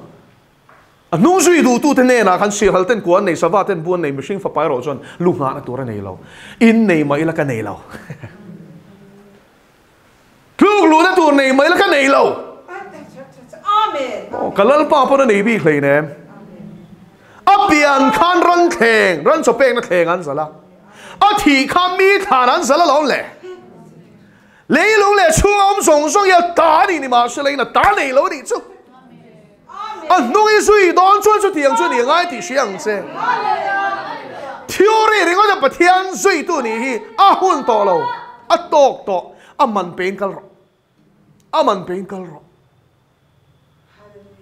A hnung zui duhtute hnenah khan sirhal ten kua an nei, sava ten bu an nei, mihring fapa erawh chuan lu nghahna tur a nei lo. In nei mah ila ka nei lo. Tluk luhna tur nei mah ila ka nei lo. Aw, ka Lalpa pawn a nei bik hleinem. A pian khan ran thleng, ran chaw pekna thleng an zalh a. A thih khan mi thlan an zalh alawm le. Leilung leh chhunga awm zawng zawng hi a ta a nih ni mahse leiin a ta nei lo a nih chu. A hnung i zui dawn chuan chutiang chu a nih ngai tih hria ang che. Theory ringawt a Pathian zuitu nih hi a hun tawh lo, a tawk tawh, a man pein kal rawh. A man pein kal rawh.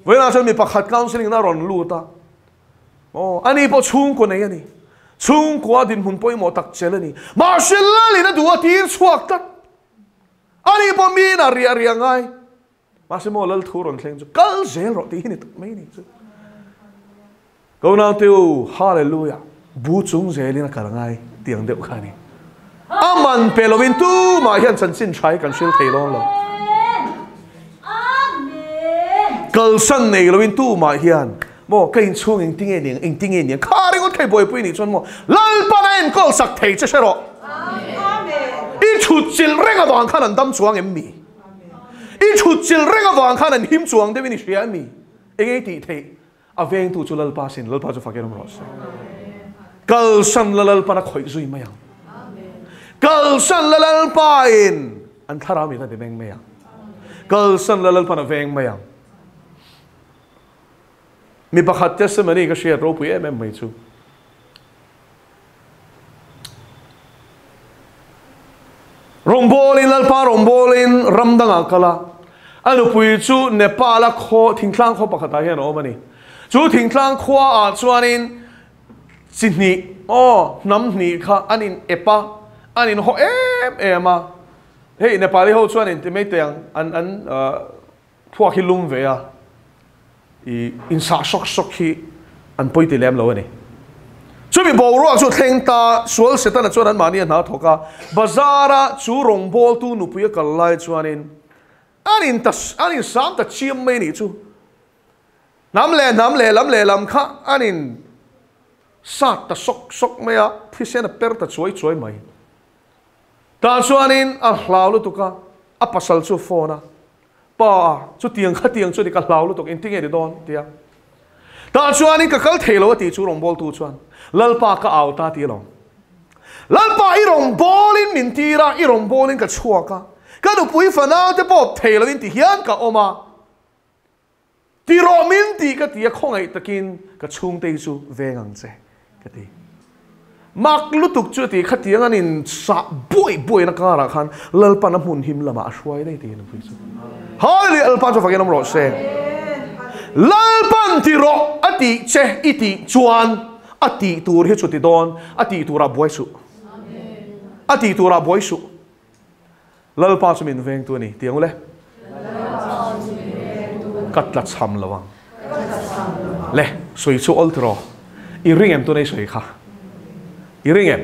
Vawiinah chuan mi pakhat counselling na rawn lut a. Aw, ani pawh chhungkaw nei a ni. Chhungkua dinhmun pawimawh tak chel a ni. Mahse lalin a duh a tir chhuak tlat. Ani pawh miin a riah riah ngai. Mahse maw lal thu rawn thleng chu kal zel rawh tih hi ni tak mai ni chu. Ko naute u, hallelujah, bu chung zelin a kal ngai tiang deuh kha a ni. A man pe lovin tumah hian chanchin tha hi kan hril thei dawn lo. Kalsan nei lovin tumah hian maw ka inchhung engtinge ni ang, engtinge ni ang, kha ringawt kha i buaipui nih chuan maw Lalpan a enkawl sak thei che hre rawh. I thut chilh reng avang khan an dam chuang em mi? I thut chilh reng avang khan an him chuang deuhin i hria em mi? Enge i tih theih? A vengtu chu Lalpa sin, Lalpa chu fakin awm rawh se. Kalsan la Lalpan a khawih zui mai ang. Kalsan la Lalpa in An thlarau mit a ti meng mai ang. Kalsan la Lalpan a veng mai ang. Mi pakhat testimony ka hriat ropui em em mai chu. Rawngbawlin Lalpa rawngbawlin ram dangah kal a, a nupui chu Nepal-a khaw thingtlang khaw pakhatah hian a awm a ni. Chu thingtlang khuaah chuanin chi hnih aw hnam hnih kha an in ep a, an in haw em em a. Hei Nepali ho chuan in ti mai teh ang an an Thluak hi lum ve a, i insah sawk sawk hi an pawi ti lem lo a ni. Chumi boruak chu thleng ta, sual Setana chuan anmahni a hna thawk a, bazara chu rawngbawltu nupui a kal lai chuanin an in ta an insam ta chiam mai a nih chu. Hnam leh hnam lehlam lehlam kha an in sat ta sawk sawk mai a, thisen a per ta chuai chuai mai. Tah chuanin a hlau lutuk a, a pasal chu phone a, Pa, chutiang khatiang chu ni ka hlau lutuk, engtin nge ni dawn? tia. Tah chuanin ka kal thei lo a tih chu rawngbawltu chuan, Lalpa ka au ta ti alawm. Lalpa i rawngbawlin min tir a, i rawngbawlin ka chhuak a, ka nupui fanau te pawh thei loin ti hian ka awm a, Ti rawh min tih ka ti a, khawngaih takin ka chhungte hi chu veng ang che ka ti. Mak lutuk chu a ti, khatiang an in sah buai buai na karah khan Lalpan a hmun him lamah a hruai daih tiin a pui chu. Hallelujah Lalpa chu fakin awm rawh se. Lalpan ti rawh a tih che i tih chuan a tih tur hi chu ti dawn, a tih turah buai suh. A tih turah buai suh. Lalpa chu min vengtu a ni, ti ang ule. Ka tla chham lo ang. Le, sawi chu awl tiraw? I ring em tuna i sawi kha? I ring em?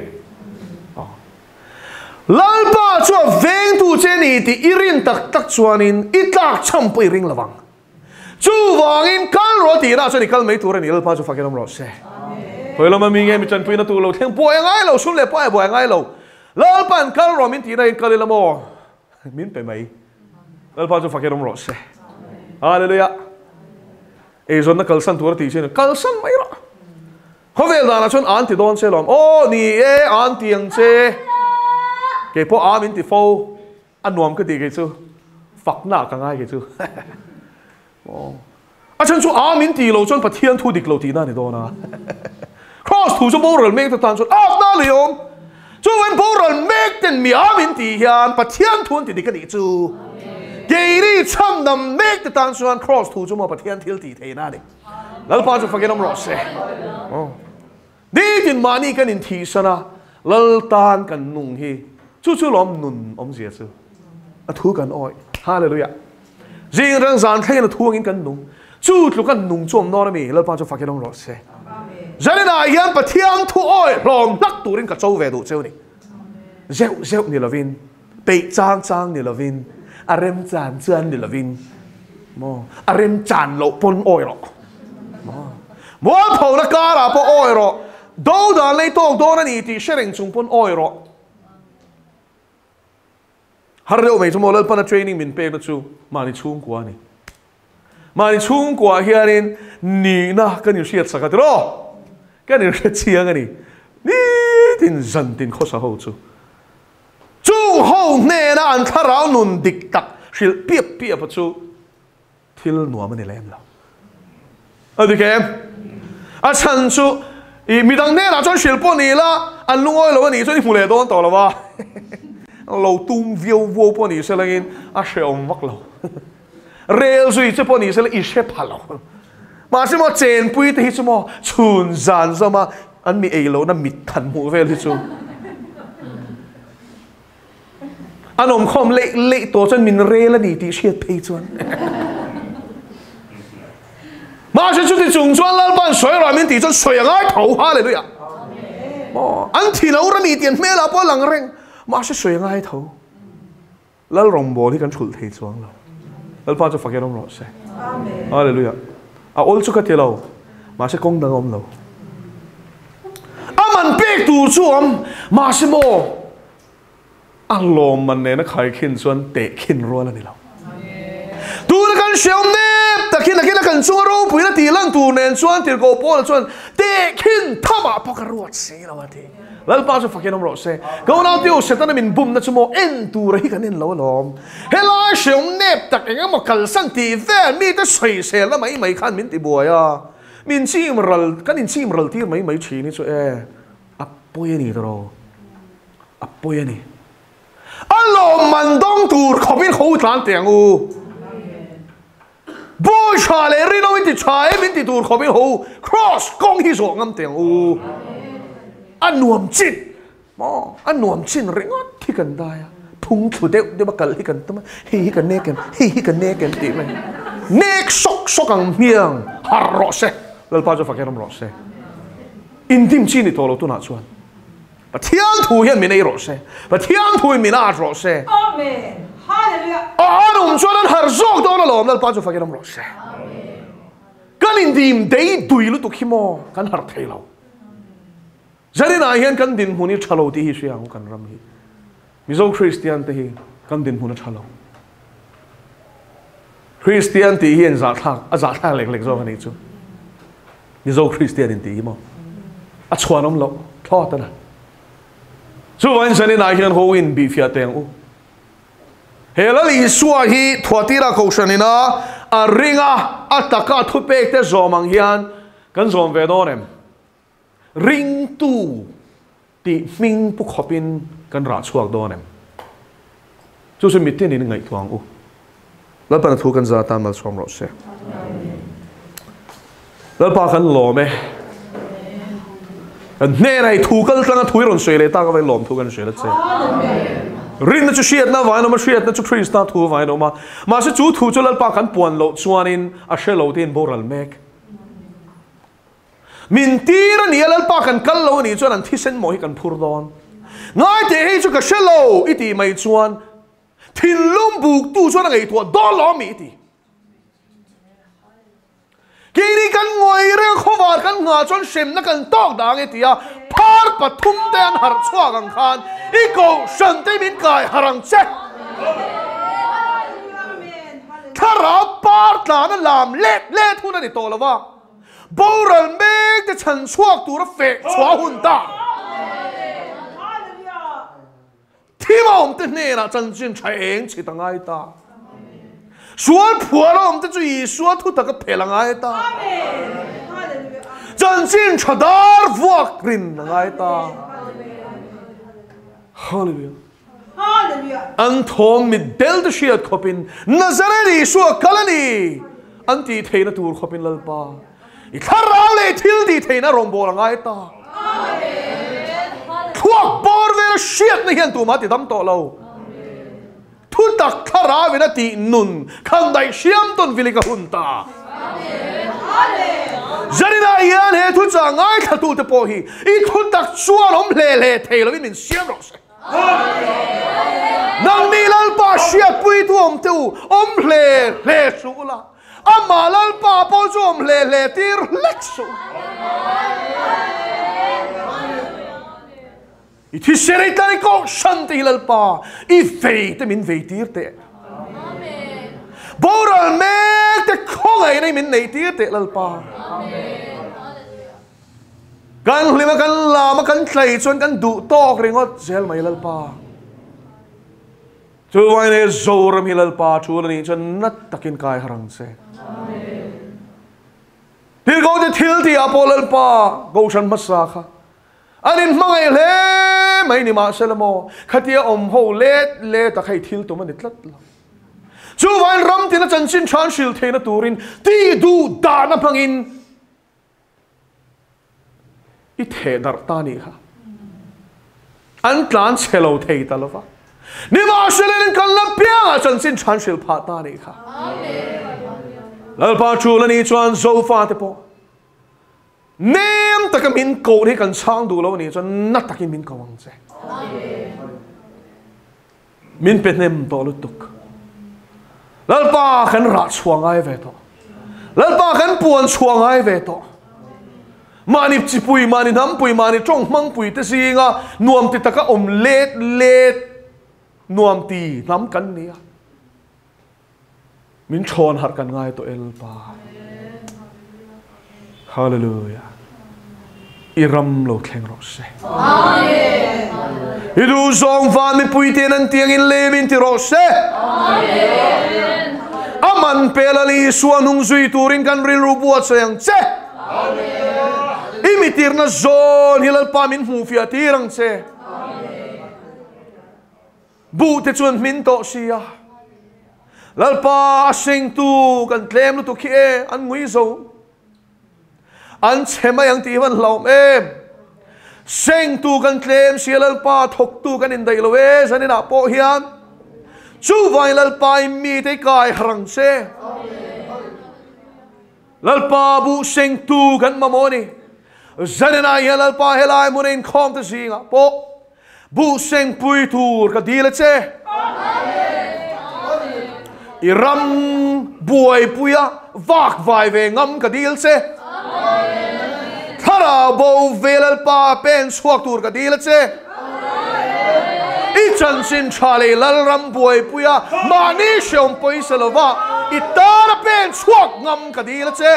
Lalpa chu a vengtu che a ni tih i rin tak tak chuanin i tlak chham pawh i ring lo vang. Chuvangin kal rawh tihna chuan i kal mai tur a ni, Lalpa chu fakin awm rawh se. Hawi lama mi nge mi tanpuina tur lo thleng buai a ngai lo, sum leh pawh a buai a ngai lo. Lalpa'n kal rawh min tihna in kal ila maw? Min pe mai. Lalpa chu fakin awm rawh se. Hallelujah. Eizawnna kalsan tur a tih chin kalsan mai rawh. Khawvel danah chuan an ti dawn che lawm. Aw ni e, an ti ang che. Kei pawh a min ti fo. A nuam ka ti kei chu. Fakna ka ngai kei chu. A chhan chu a min ti lo chuan Pathian thu dik lo tihna a ni dawn a. Kraws thu chu boral mek te tan chuan akna a ni awm. Chuan boral mek ten mi a min tih hian Pathian thu an ti dik a nih chu. Keini chhandam mek te tan chuan Kraws thu chu maw Pathian thil tih theihna a ni. Lalpa chu fakin awm rawh se. Nitin mahni kan inthihsan a, Lal tan kan nung hi chu chu lawm nun awmzia chu. A thu kan awih. Hallelujah. Zing reng zan thlengin a thu angin kan nung. Chu tluk an nung chu awm dawn a mi? Lalpa chu fakin awm rawh se. Zaninah hian Pathian thu awih hlawm hlak turin ka cho ve duh cheu ni. Zeuh zeuh ni lovin, peih chang chang ni lovin, a rem chan chuan ni lovin, maw, a rem chan loh pawn awih rawh. Maw, mualphona karah pawh awih rawh. Do dan lei tawk dawn a ni tih hre reng chung pawn awih rawh. Har deuh mai chu maw Lalpana training min pekna chu mahni chhungkua a ni. Mahni chhungkuaah hianin nihna kan inhriat sak a tiraw? Kan inhre chiang a ni. Nitin zantin khawsa ho chu. Chung ho hnena an thlarau nun dik tak hrilh piap piap a chu thil nuam a ni lem lo. A dik em? A chhan chu i midang hnenah chuan hrilh pawh ni la, an lungawi lo a nih chuan i hmu leh dawn tawh lo va. Lo tum viau vuau pawh ni se langin a hrehawm vak lo. Rel zui che pawh ni se la i hre pha lo. Mahse maw chenpui te hi chu maw chhun zan zawma an mi ei lohna mit than hmuh vel hi chu An awmkhawm leih leih tawh chuan min rel a ni tih hriat phei chuan. Mahse chuti chung chuan Lalpa'n sawi rawh min tih chuan sawi a ngai tho, Hallelujah. Maw an thi lo ra ni tih an hmelah pawh a lang reng, mahse sawi a ngai tho. Lal rawngbâwl hi kan hrulh thei chuang lo. Lalpa chu fakin awm rawh se. Hallelujah. A awl chu ka ti lo, mahse kawng dang a awm lo. A man pek tur chu awm, mahse maw a lawmman nena khaikhin chuan tehkhin rual a ni lo. Tuna kan hreawm nep tak khi nakin a kan chunga ropuina tih lan tur nen chuan tirhkoh Paula chuan tehkhin thamah pawh ka ruat si lo a ti. Lalpa chu fakin awm rawh se. Ka unaute u, Setana min bumna chu maw en tura hi kan en lo alawm. Helai hreawm nep tak eng emaw kalsan tih vel mite sawiselna mai mai khan min tibuai a, min chim ral, kan inchim ral tir mai mai thin hi chu e, a pawi a ni tawh, a pawi a ni. A lawmman dawng tur khawpin khaw tlan teh ang u. Bawi tha leh rinawm in ti tha em in ti tur khawpin ho cross kawng hi zawh ngam teh ang u. A nuam chin maw a nuam chin ringawt hi kan dai a, phung thlu deuh deuh a kal hi kan tum a, hei hi ka nek em, hei hi ka nek em tih mai. Nek sawk sawk ang hmiang har rawh se, Lalpa chu fak hian awm rawh se. Indim chi ni tawh lo tunah chuan. Pathian thu hian min ei rawh se. Pathian thu in min at rawh se. Amen. Hallelujah. A an awm chuan an harh zawk dawn alawm Lalpa chu fakin awm rawh se. Kan indim dei dui lutuk hi maw kan harh thei lo. Zarinah hian kan dinhmun hi tha lo tih hi hria ang kan ram hi. Mizo Kristian te hi kan dinhmun a tha lo. Kristian tih hi an zahthlak, a zahthlak lek lek zawk a nih chu. Mizo Kristian in tih hi maw? A chhuan awm loh thlawt a na. Chuvangin zaninah hian ho in bihfiah teh ang u. He Lal Isua hi Thuatira Kohhran ina a ringa a taka thupek te zawm ang hian kan zawm ve dawn em? Ringtu tih hming pu khawpin kan rah chhuak dawn em? Chu chu mitin in ngaihtuah ang u. Lalpa na thu kan za tan malsawm rawh se. Lalpa kan lawm e. Kan hnenah i thu kal tlanga thu i rawn sawi leh tak avangin lawm thu kan hria la che. Rinna chu hriatna avangin awm a, hriatna chu Krista thu avangin awm a. Mahse chu thu chu Lalpa kan puan loh chuanin a hre lo te in boral mek. Min tir a nia Lalpa kan kal lo a nih chuan an thisen maw hi kan phur dawn. Ngai teh hei chu ka hre lo i tih mai chuan thinlung buktu chuan a ngaihtuah dawn lo ami i ti. Keini kan ngawi reng khawvar kan nghah chuan hremna kan tawk dang i ti a, phar pathum te an harh chhuak ang khan i kohhran te min kai harh ang che. Thlarau par tlan a lam let let hun a ni tawh lo va. Boral mek te chhan chhuak tura feh chhuah hun ta. Thim a awm te hnenah chanchin tha eng chhit a ngai ta. Sual phuar a awm te chu Isua thu taka phel a ngai ta. Chanchin tha dar vuak rin a ngai ta. Hallelujah. An thawm mit del te hriat khawpin Nazareth Isua kal a ni an tih theihna tur khawpin Lalpa i thlarau leh thil tih theihna rawngbâwl a ngai ta. Thluak bawr vela hriatna hian tumah ti dam tawh lo. Thutak thlarauin a tih nun khandaih hriam tawn vilik a hun ta. Zaninah hian he thuchah ngaithlatute pawh hi i thutak chuan awm hle hle thei lovin min siam rawh se. Nangni Lalpa hriatpuitu awm teh u, awm hle hle suh ula, amah Lalpa pawh chu awm hle hle tir hlek suh u. I thisen ei tlan i kohhran te hi Lalpa, i vei te min vei tir teh. Boral mek te khawngaihna i min neih tir teh Lalpa. Kan hlima kan lama kan tlei chuan kan duh tawk ringawt zel mai Lalpa. Chuvain he Zoram hi Lalpa thu la nih chuan nat takin kai har ang che. Thil ko te thil tih ah pawh Lalpa Kohhran hmasa kha an in hmangaih hle mai ni mahse la maw khatia awm ho let let a kha i thil tum a ni tlat lo. Chuvain ram tina chanchin than hril theihna turin ti duh dahna hmangin I theh darh ta nih kha. An tlan chhe lo thei ta lova. Nimahsela in kan la piangah chanchin than hrilh phah ta nih kha. Lalpa tul a nih chuan Zofa te pawh nem taka min koh hi kan chhang duh lo a nih chuan na takin min ko ang che. Min pe hnem tawh lutuk. Lalpa kan rah chhuah ngai ve tawh. Lalpa kan puan chhuah ngai ve tawh. Mahni chipui, mahni hnampui, mahni tawng hmangpui te zinga nuam ti taka awm let let nuam ti hnam kan ni a. Min thawn harh kan ngai tawh e Lalpa. Hallelujah. I ram lo thleng rawh se. Amen. I duh zawng van mipui ten an tiang in lem in ti rawh se. Amen. Aman pe Lal Isua hnung zui turin kan rilru buatsaih ang che. Amen. I mitirna zawn hi Lalpa min hmuh fiah tir ang che. Amen. Buh te chuan hmin tawh si a. Lalpa a sengtu kan tlem lutuk hi e, an ngui zo. An chhe mai ang tih hi van hlauhawm em. Sengtu kan tlem si a Lalpa thawktu kan indaih lo e zaninah pawh hian. Chuvangin Lalpa i mite i kai harh ang che. Lalpa buh sengtu kan mamawh a ni. Zaninah hian Lalpa helai hmuna inkhawm te zingah pawh Buh sengpui tur ka dil a che. I ram buaipui a vak vai ve ngam ka dil che. Thlarau bo ve Lalpa pen chhuak tur ka dil a che. I chanchin tha leh Lalram buaipui a mahni hreawm pawisa lova i tana pen chhuak ngam ka dil a che.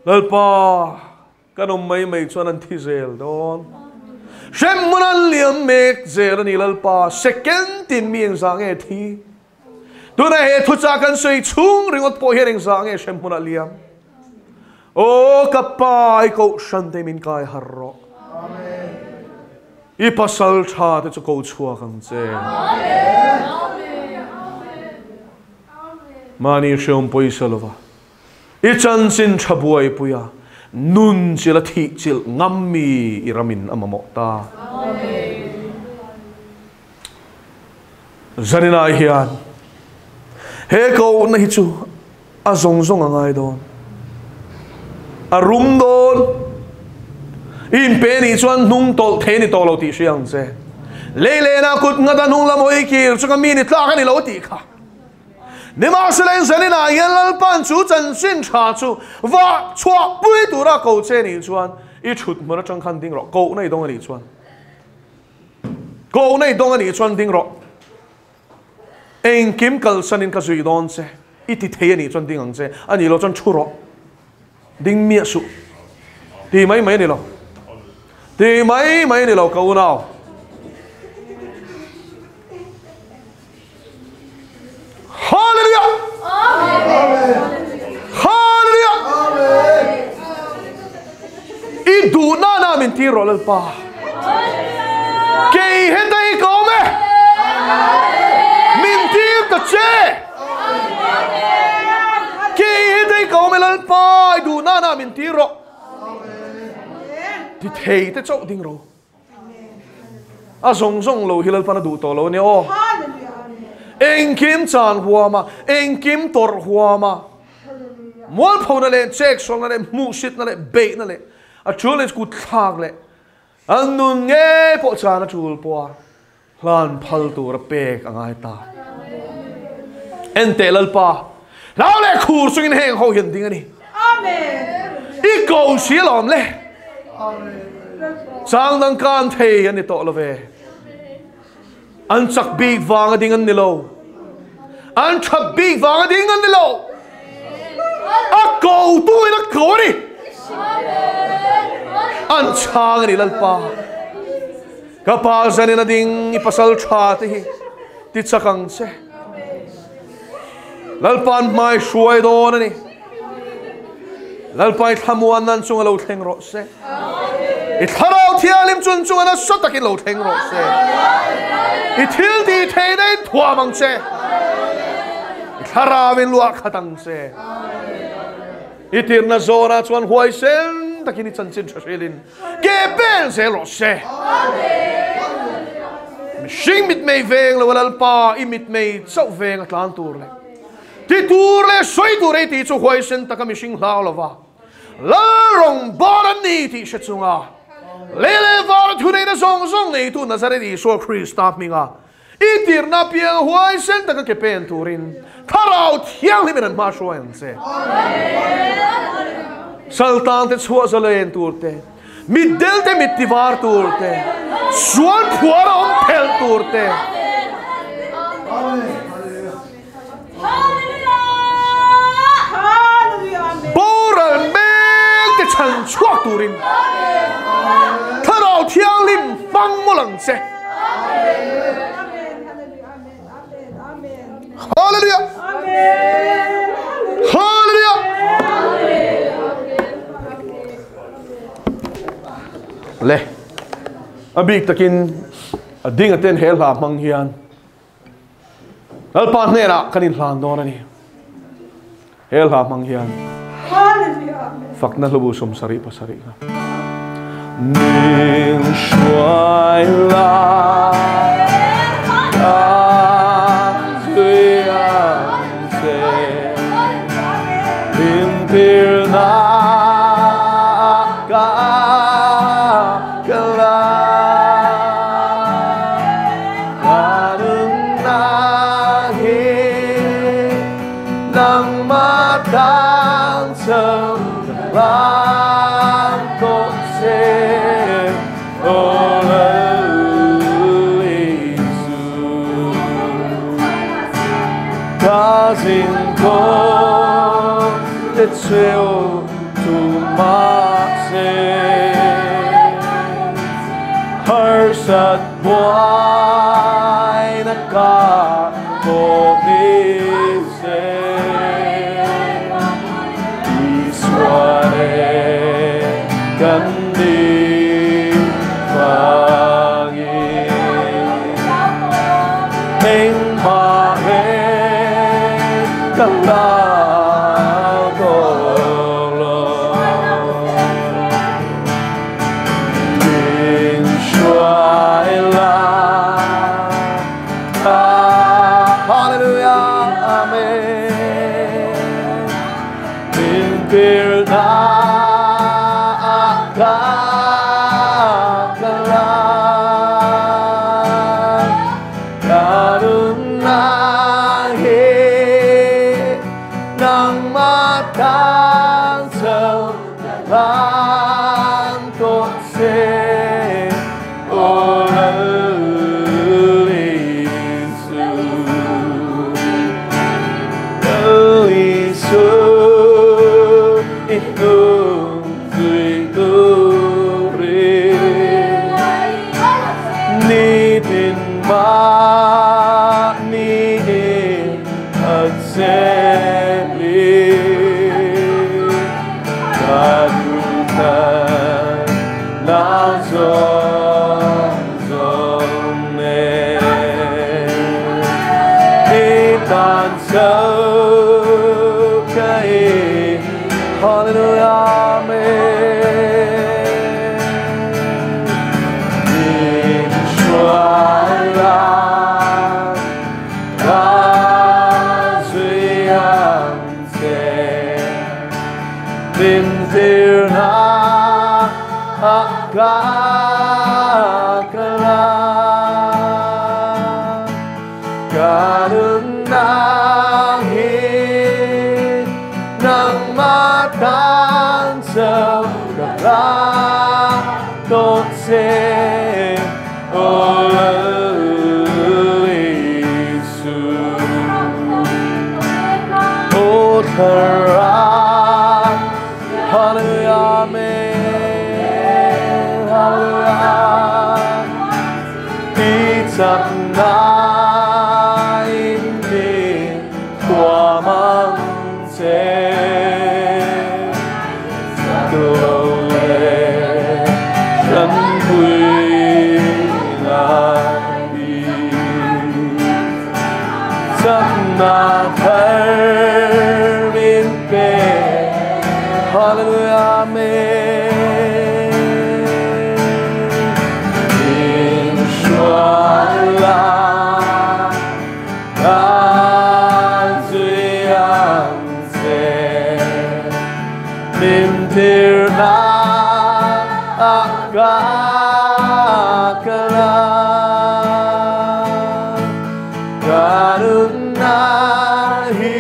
Lalpa, kan awm mai mai chuan an thi zel dawn. Hremhmun an liam mek zel a ni Lalpa, second tin mi engzah nge thi? Tuna he thuchah kan sawi chhung ringawt pawh hian engzah nge hremhmunah liam? Aw ka pa, i kohhran te min kai har rawh. I pasal tha te chu ko chhuak ang che. Mahni hreawm pawisa lova i chanchin tha buaipui a, nun chilh a thih chilh ngam mi i ramin a mamawh ta. Zaninah hian he kohna hi chu a zawng zawng a ngai dawn. A rum dawn. I inpe nih chuan hnung tawlh thei ni tawh lo tih hria ang che. Lei lehna kut nghat a hnung lam hawi kir chu ka mi ni tlak a ni lo tih kha. Nimahsela in zaninah hian Lalpa'n chu chanchin tha chu vah chhuah pui tura ko che nih chuan i thut hmun atang khan ding rawh. Kohna i dawng a nih chuan. Kohna i dawng a nih chuan ding rawh. Engkim kalsanin ka zui dawn che, i ti thei a nih chuan ding ang che, a nih loh chuan thu rawh, ding miah suh, ti mai mai a ni lo, ti mai mai a ni lo ka unau. Hallelujah! Hallelujah! I duh na na min tir rawh Lalpa. Kei heta i ka awm e. Min tir ta che. Kei heta i ka awm e Lalpa i duh na na min tir rawh. Ti thei te chauh ding ro. A zawng zawng lo hi Lalpan a duh tawh lo a nia aw. Engkim chan huam a, engkim tawrh huam a, mualphona leh cheksawnna leh hmuhsitna leh beihna leh a tul leh kut thlak leh an nun ngei pawh chan a tul pawh a hlan phal tur a pek a ngai ta. Enteh Lalpa, hlau leh khur chungin heng ho hian ding a ni. I ko si alawm le. Chang dang kan thei an ni tawh lo ve. An chak bik vang a ding an ni lo. An that bik vang a ding an ni lo. A ko tu in a ko a ni. An chang a ni Lalpa. Ka pa zanin a ding i pasal tha te hi ti chak ang che. Lalpa'n hmai hruai dawn a ni. Lalpa i thlamuan nan chunga lo thleng rawh se. I thlarau thianghlim chun chunga nasa takin lo thleng rawh se. I thil tih theihna in thuam ang che. I thlarau in luah khat ang che. I tirna zawnah chuan huaisen takin i chanchin tha hrilin Ke pen zel rawh se. Mihring mitmei veng lo a Lalpa i mitmei chauh veng a tlan tur leh ti tur leh sawi tur ei tih chu huaisen taka mihring hlau lova Lal rawng bar an ni tih hre chunga lei leh vara thuneihna zawng zawng neitu Nazareth Isua Krista hminga i tirna piang huaisen taka ke pen turin Thlarau Thianghlimin an hma hruai ang che. Saltangte chhuah zalen tur te, mitdelte mit tivar tur te, Sual phuar a awm phelh tur te. Boral mek te chhan chhuak turin Thlarau Thianghlim hmang mawlh ang che. Hallelujah! Hallelujah! Le a bik takin a ding a ten he hla hmang hian Lalpa hnenah kan inhlan dawn a ni. He hla hmang hian fakna hlubu 77 kha. Min hruai la ka zui ang che min tirna ka kal a. Ka nunna hi nangmah tan chauh ka hlan tawh che, aw Lal Isu. Ka zin kawng te cheu tu mahse harsat Buaina ka pawh ni se Isua nen kan ni vangin Engmah reng ka hlau tawh lo. Min hruai la ka Hallelujah Amen Min tirna ka kal a Ka nunna hi nangmah tan chauh ka hlan tawh che aw Lal Isu Lal Isu i hnung zui turin nitin mahni in a che. Ka duhtan na zawng zawng nen i tan chauh ka in Hallelujah Amen Min hruai la Ka zui ang che min tirna ah ka kal a, ka nunna hi nangmah tan chauh ka hla tawh che aw Lal Isu. Aw Thlarau, Hallelujah, Amen, Hallelujah. I chakna in min thuam ang che. Chak lo leh kan pui ngai hi. Chakna thar min pe. Hallelujah, Amen. Min hruai la ka zui ang che. Min tirna ah ka kal a. Ka nunna hi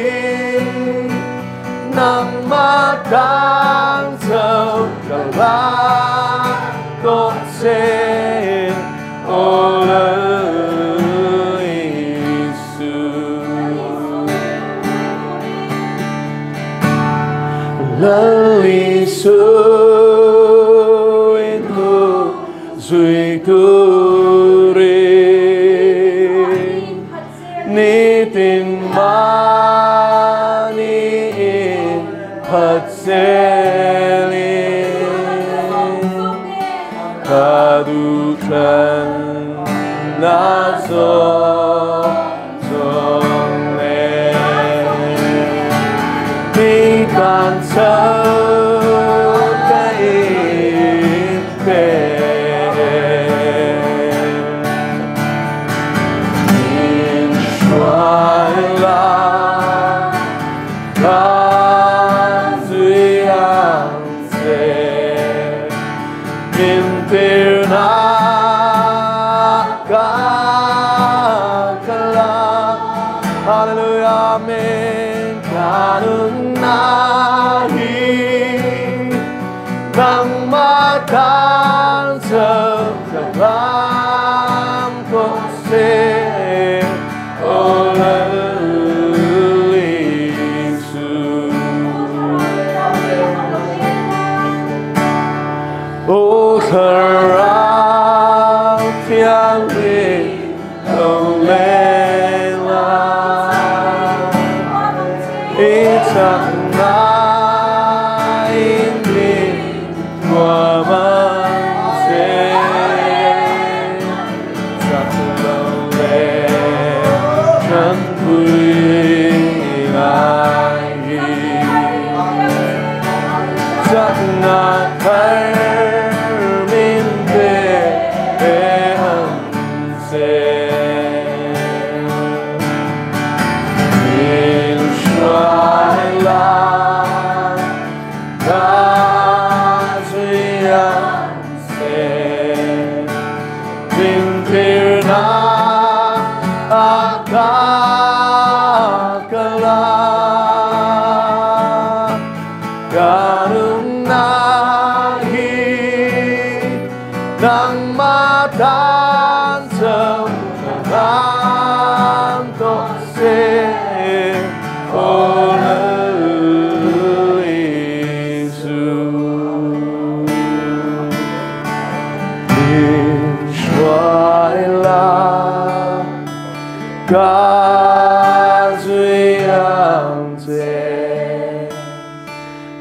nangmah tan chauh ka hlan tawh che. Lal Isu i hnu zui turin nitin mahni in phat zelin ka duhthlanna zawng zawng nen mi tan chauh ka inpe. Min hruai la ka zui ang che, min tirna ka kal a. Hallelujah, Amen. Ka nunna hi nangmah tan chauh ka hlam tawh che, aw Lal Isu. Aw Thlarau Thianghlim lo leng la, i chakna in min thuam ang che. Chak lo leh tanpui ngai hi, chakna thar min pe ang che. Min hruai la ka zui ang che, min tirna a ka kal a. Ka nunna hi nangmah tan chauh ka hlam tawh che, aw Lal Isu. Min hruai la ka zui ang che,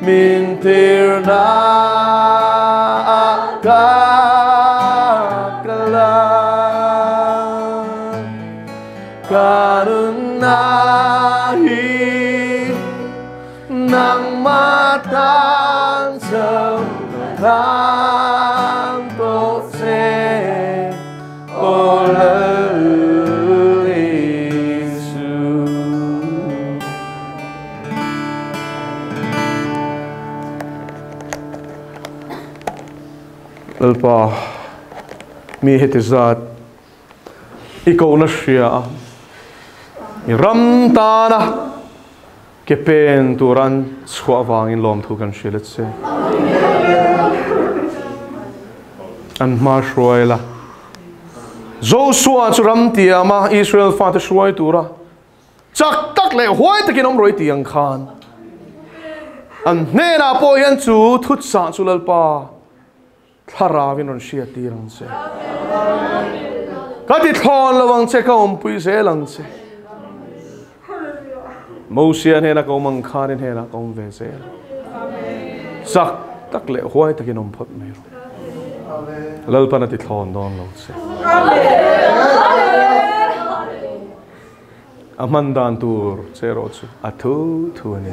min tirna a ka kal a. Ka nunna hi nangmah tan chauh ka hlam tawh che, aw Lal Isu. Lalpa, mi heti zat i kohna hria a, i ram tana ke pen turan chhuah vangin lawmthu kan hrilh a che. An hma hruai la. Joshua chu ram tiama Israel fate hruai tura chak tak leh huai takin awm rawih tih ang khan an hnenah pawh hian chu thutchah chu Lalpa Thlarauin rawn hriat tir ang che. Ka ti thlawn lo ang che, ka awmpui zel ang che. Mosia hnena ka awm ang khan i hnenah ka awm ve zel. Chak tak leh huai takin awm phawt mai rawh. Lalpan a ti thlawn dawn lo che. A hman dan tur che erawh chu a thu thu a ni.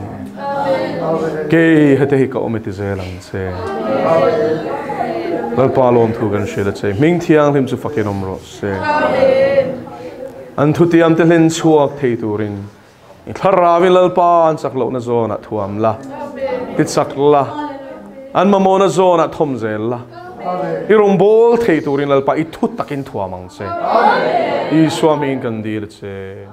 Kei hete hi ka awm e ti zel ang che. Lalpa lawmthu kan hrilh a che. Hming thianghlim chu fakin awm rawh se. An thutiam te hlen chhuak thei turin i thlarauin Lalpa an chak lohna zawnah thuam la, ti chak la, an mamawhna zawnah thawm zel la. I rawn bawl thei turin Lalpa i thu takin thuam ang che. Isua hmingin kan dil a che.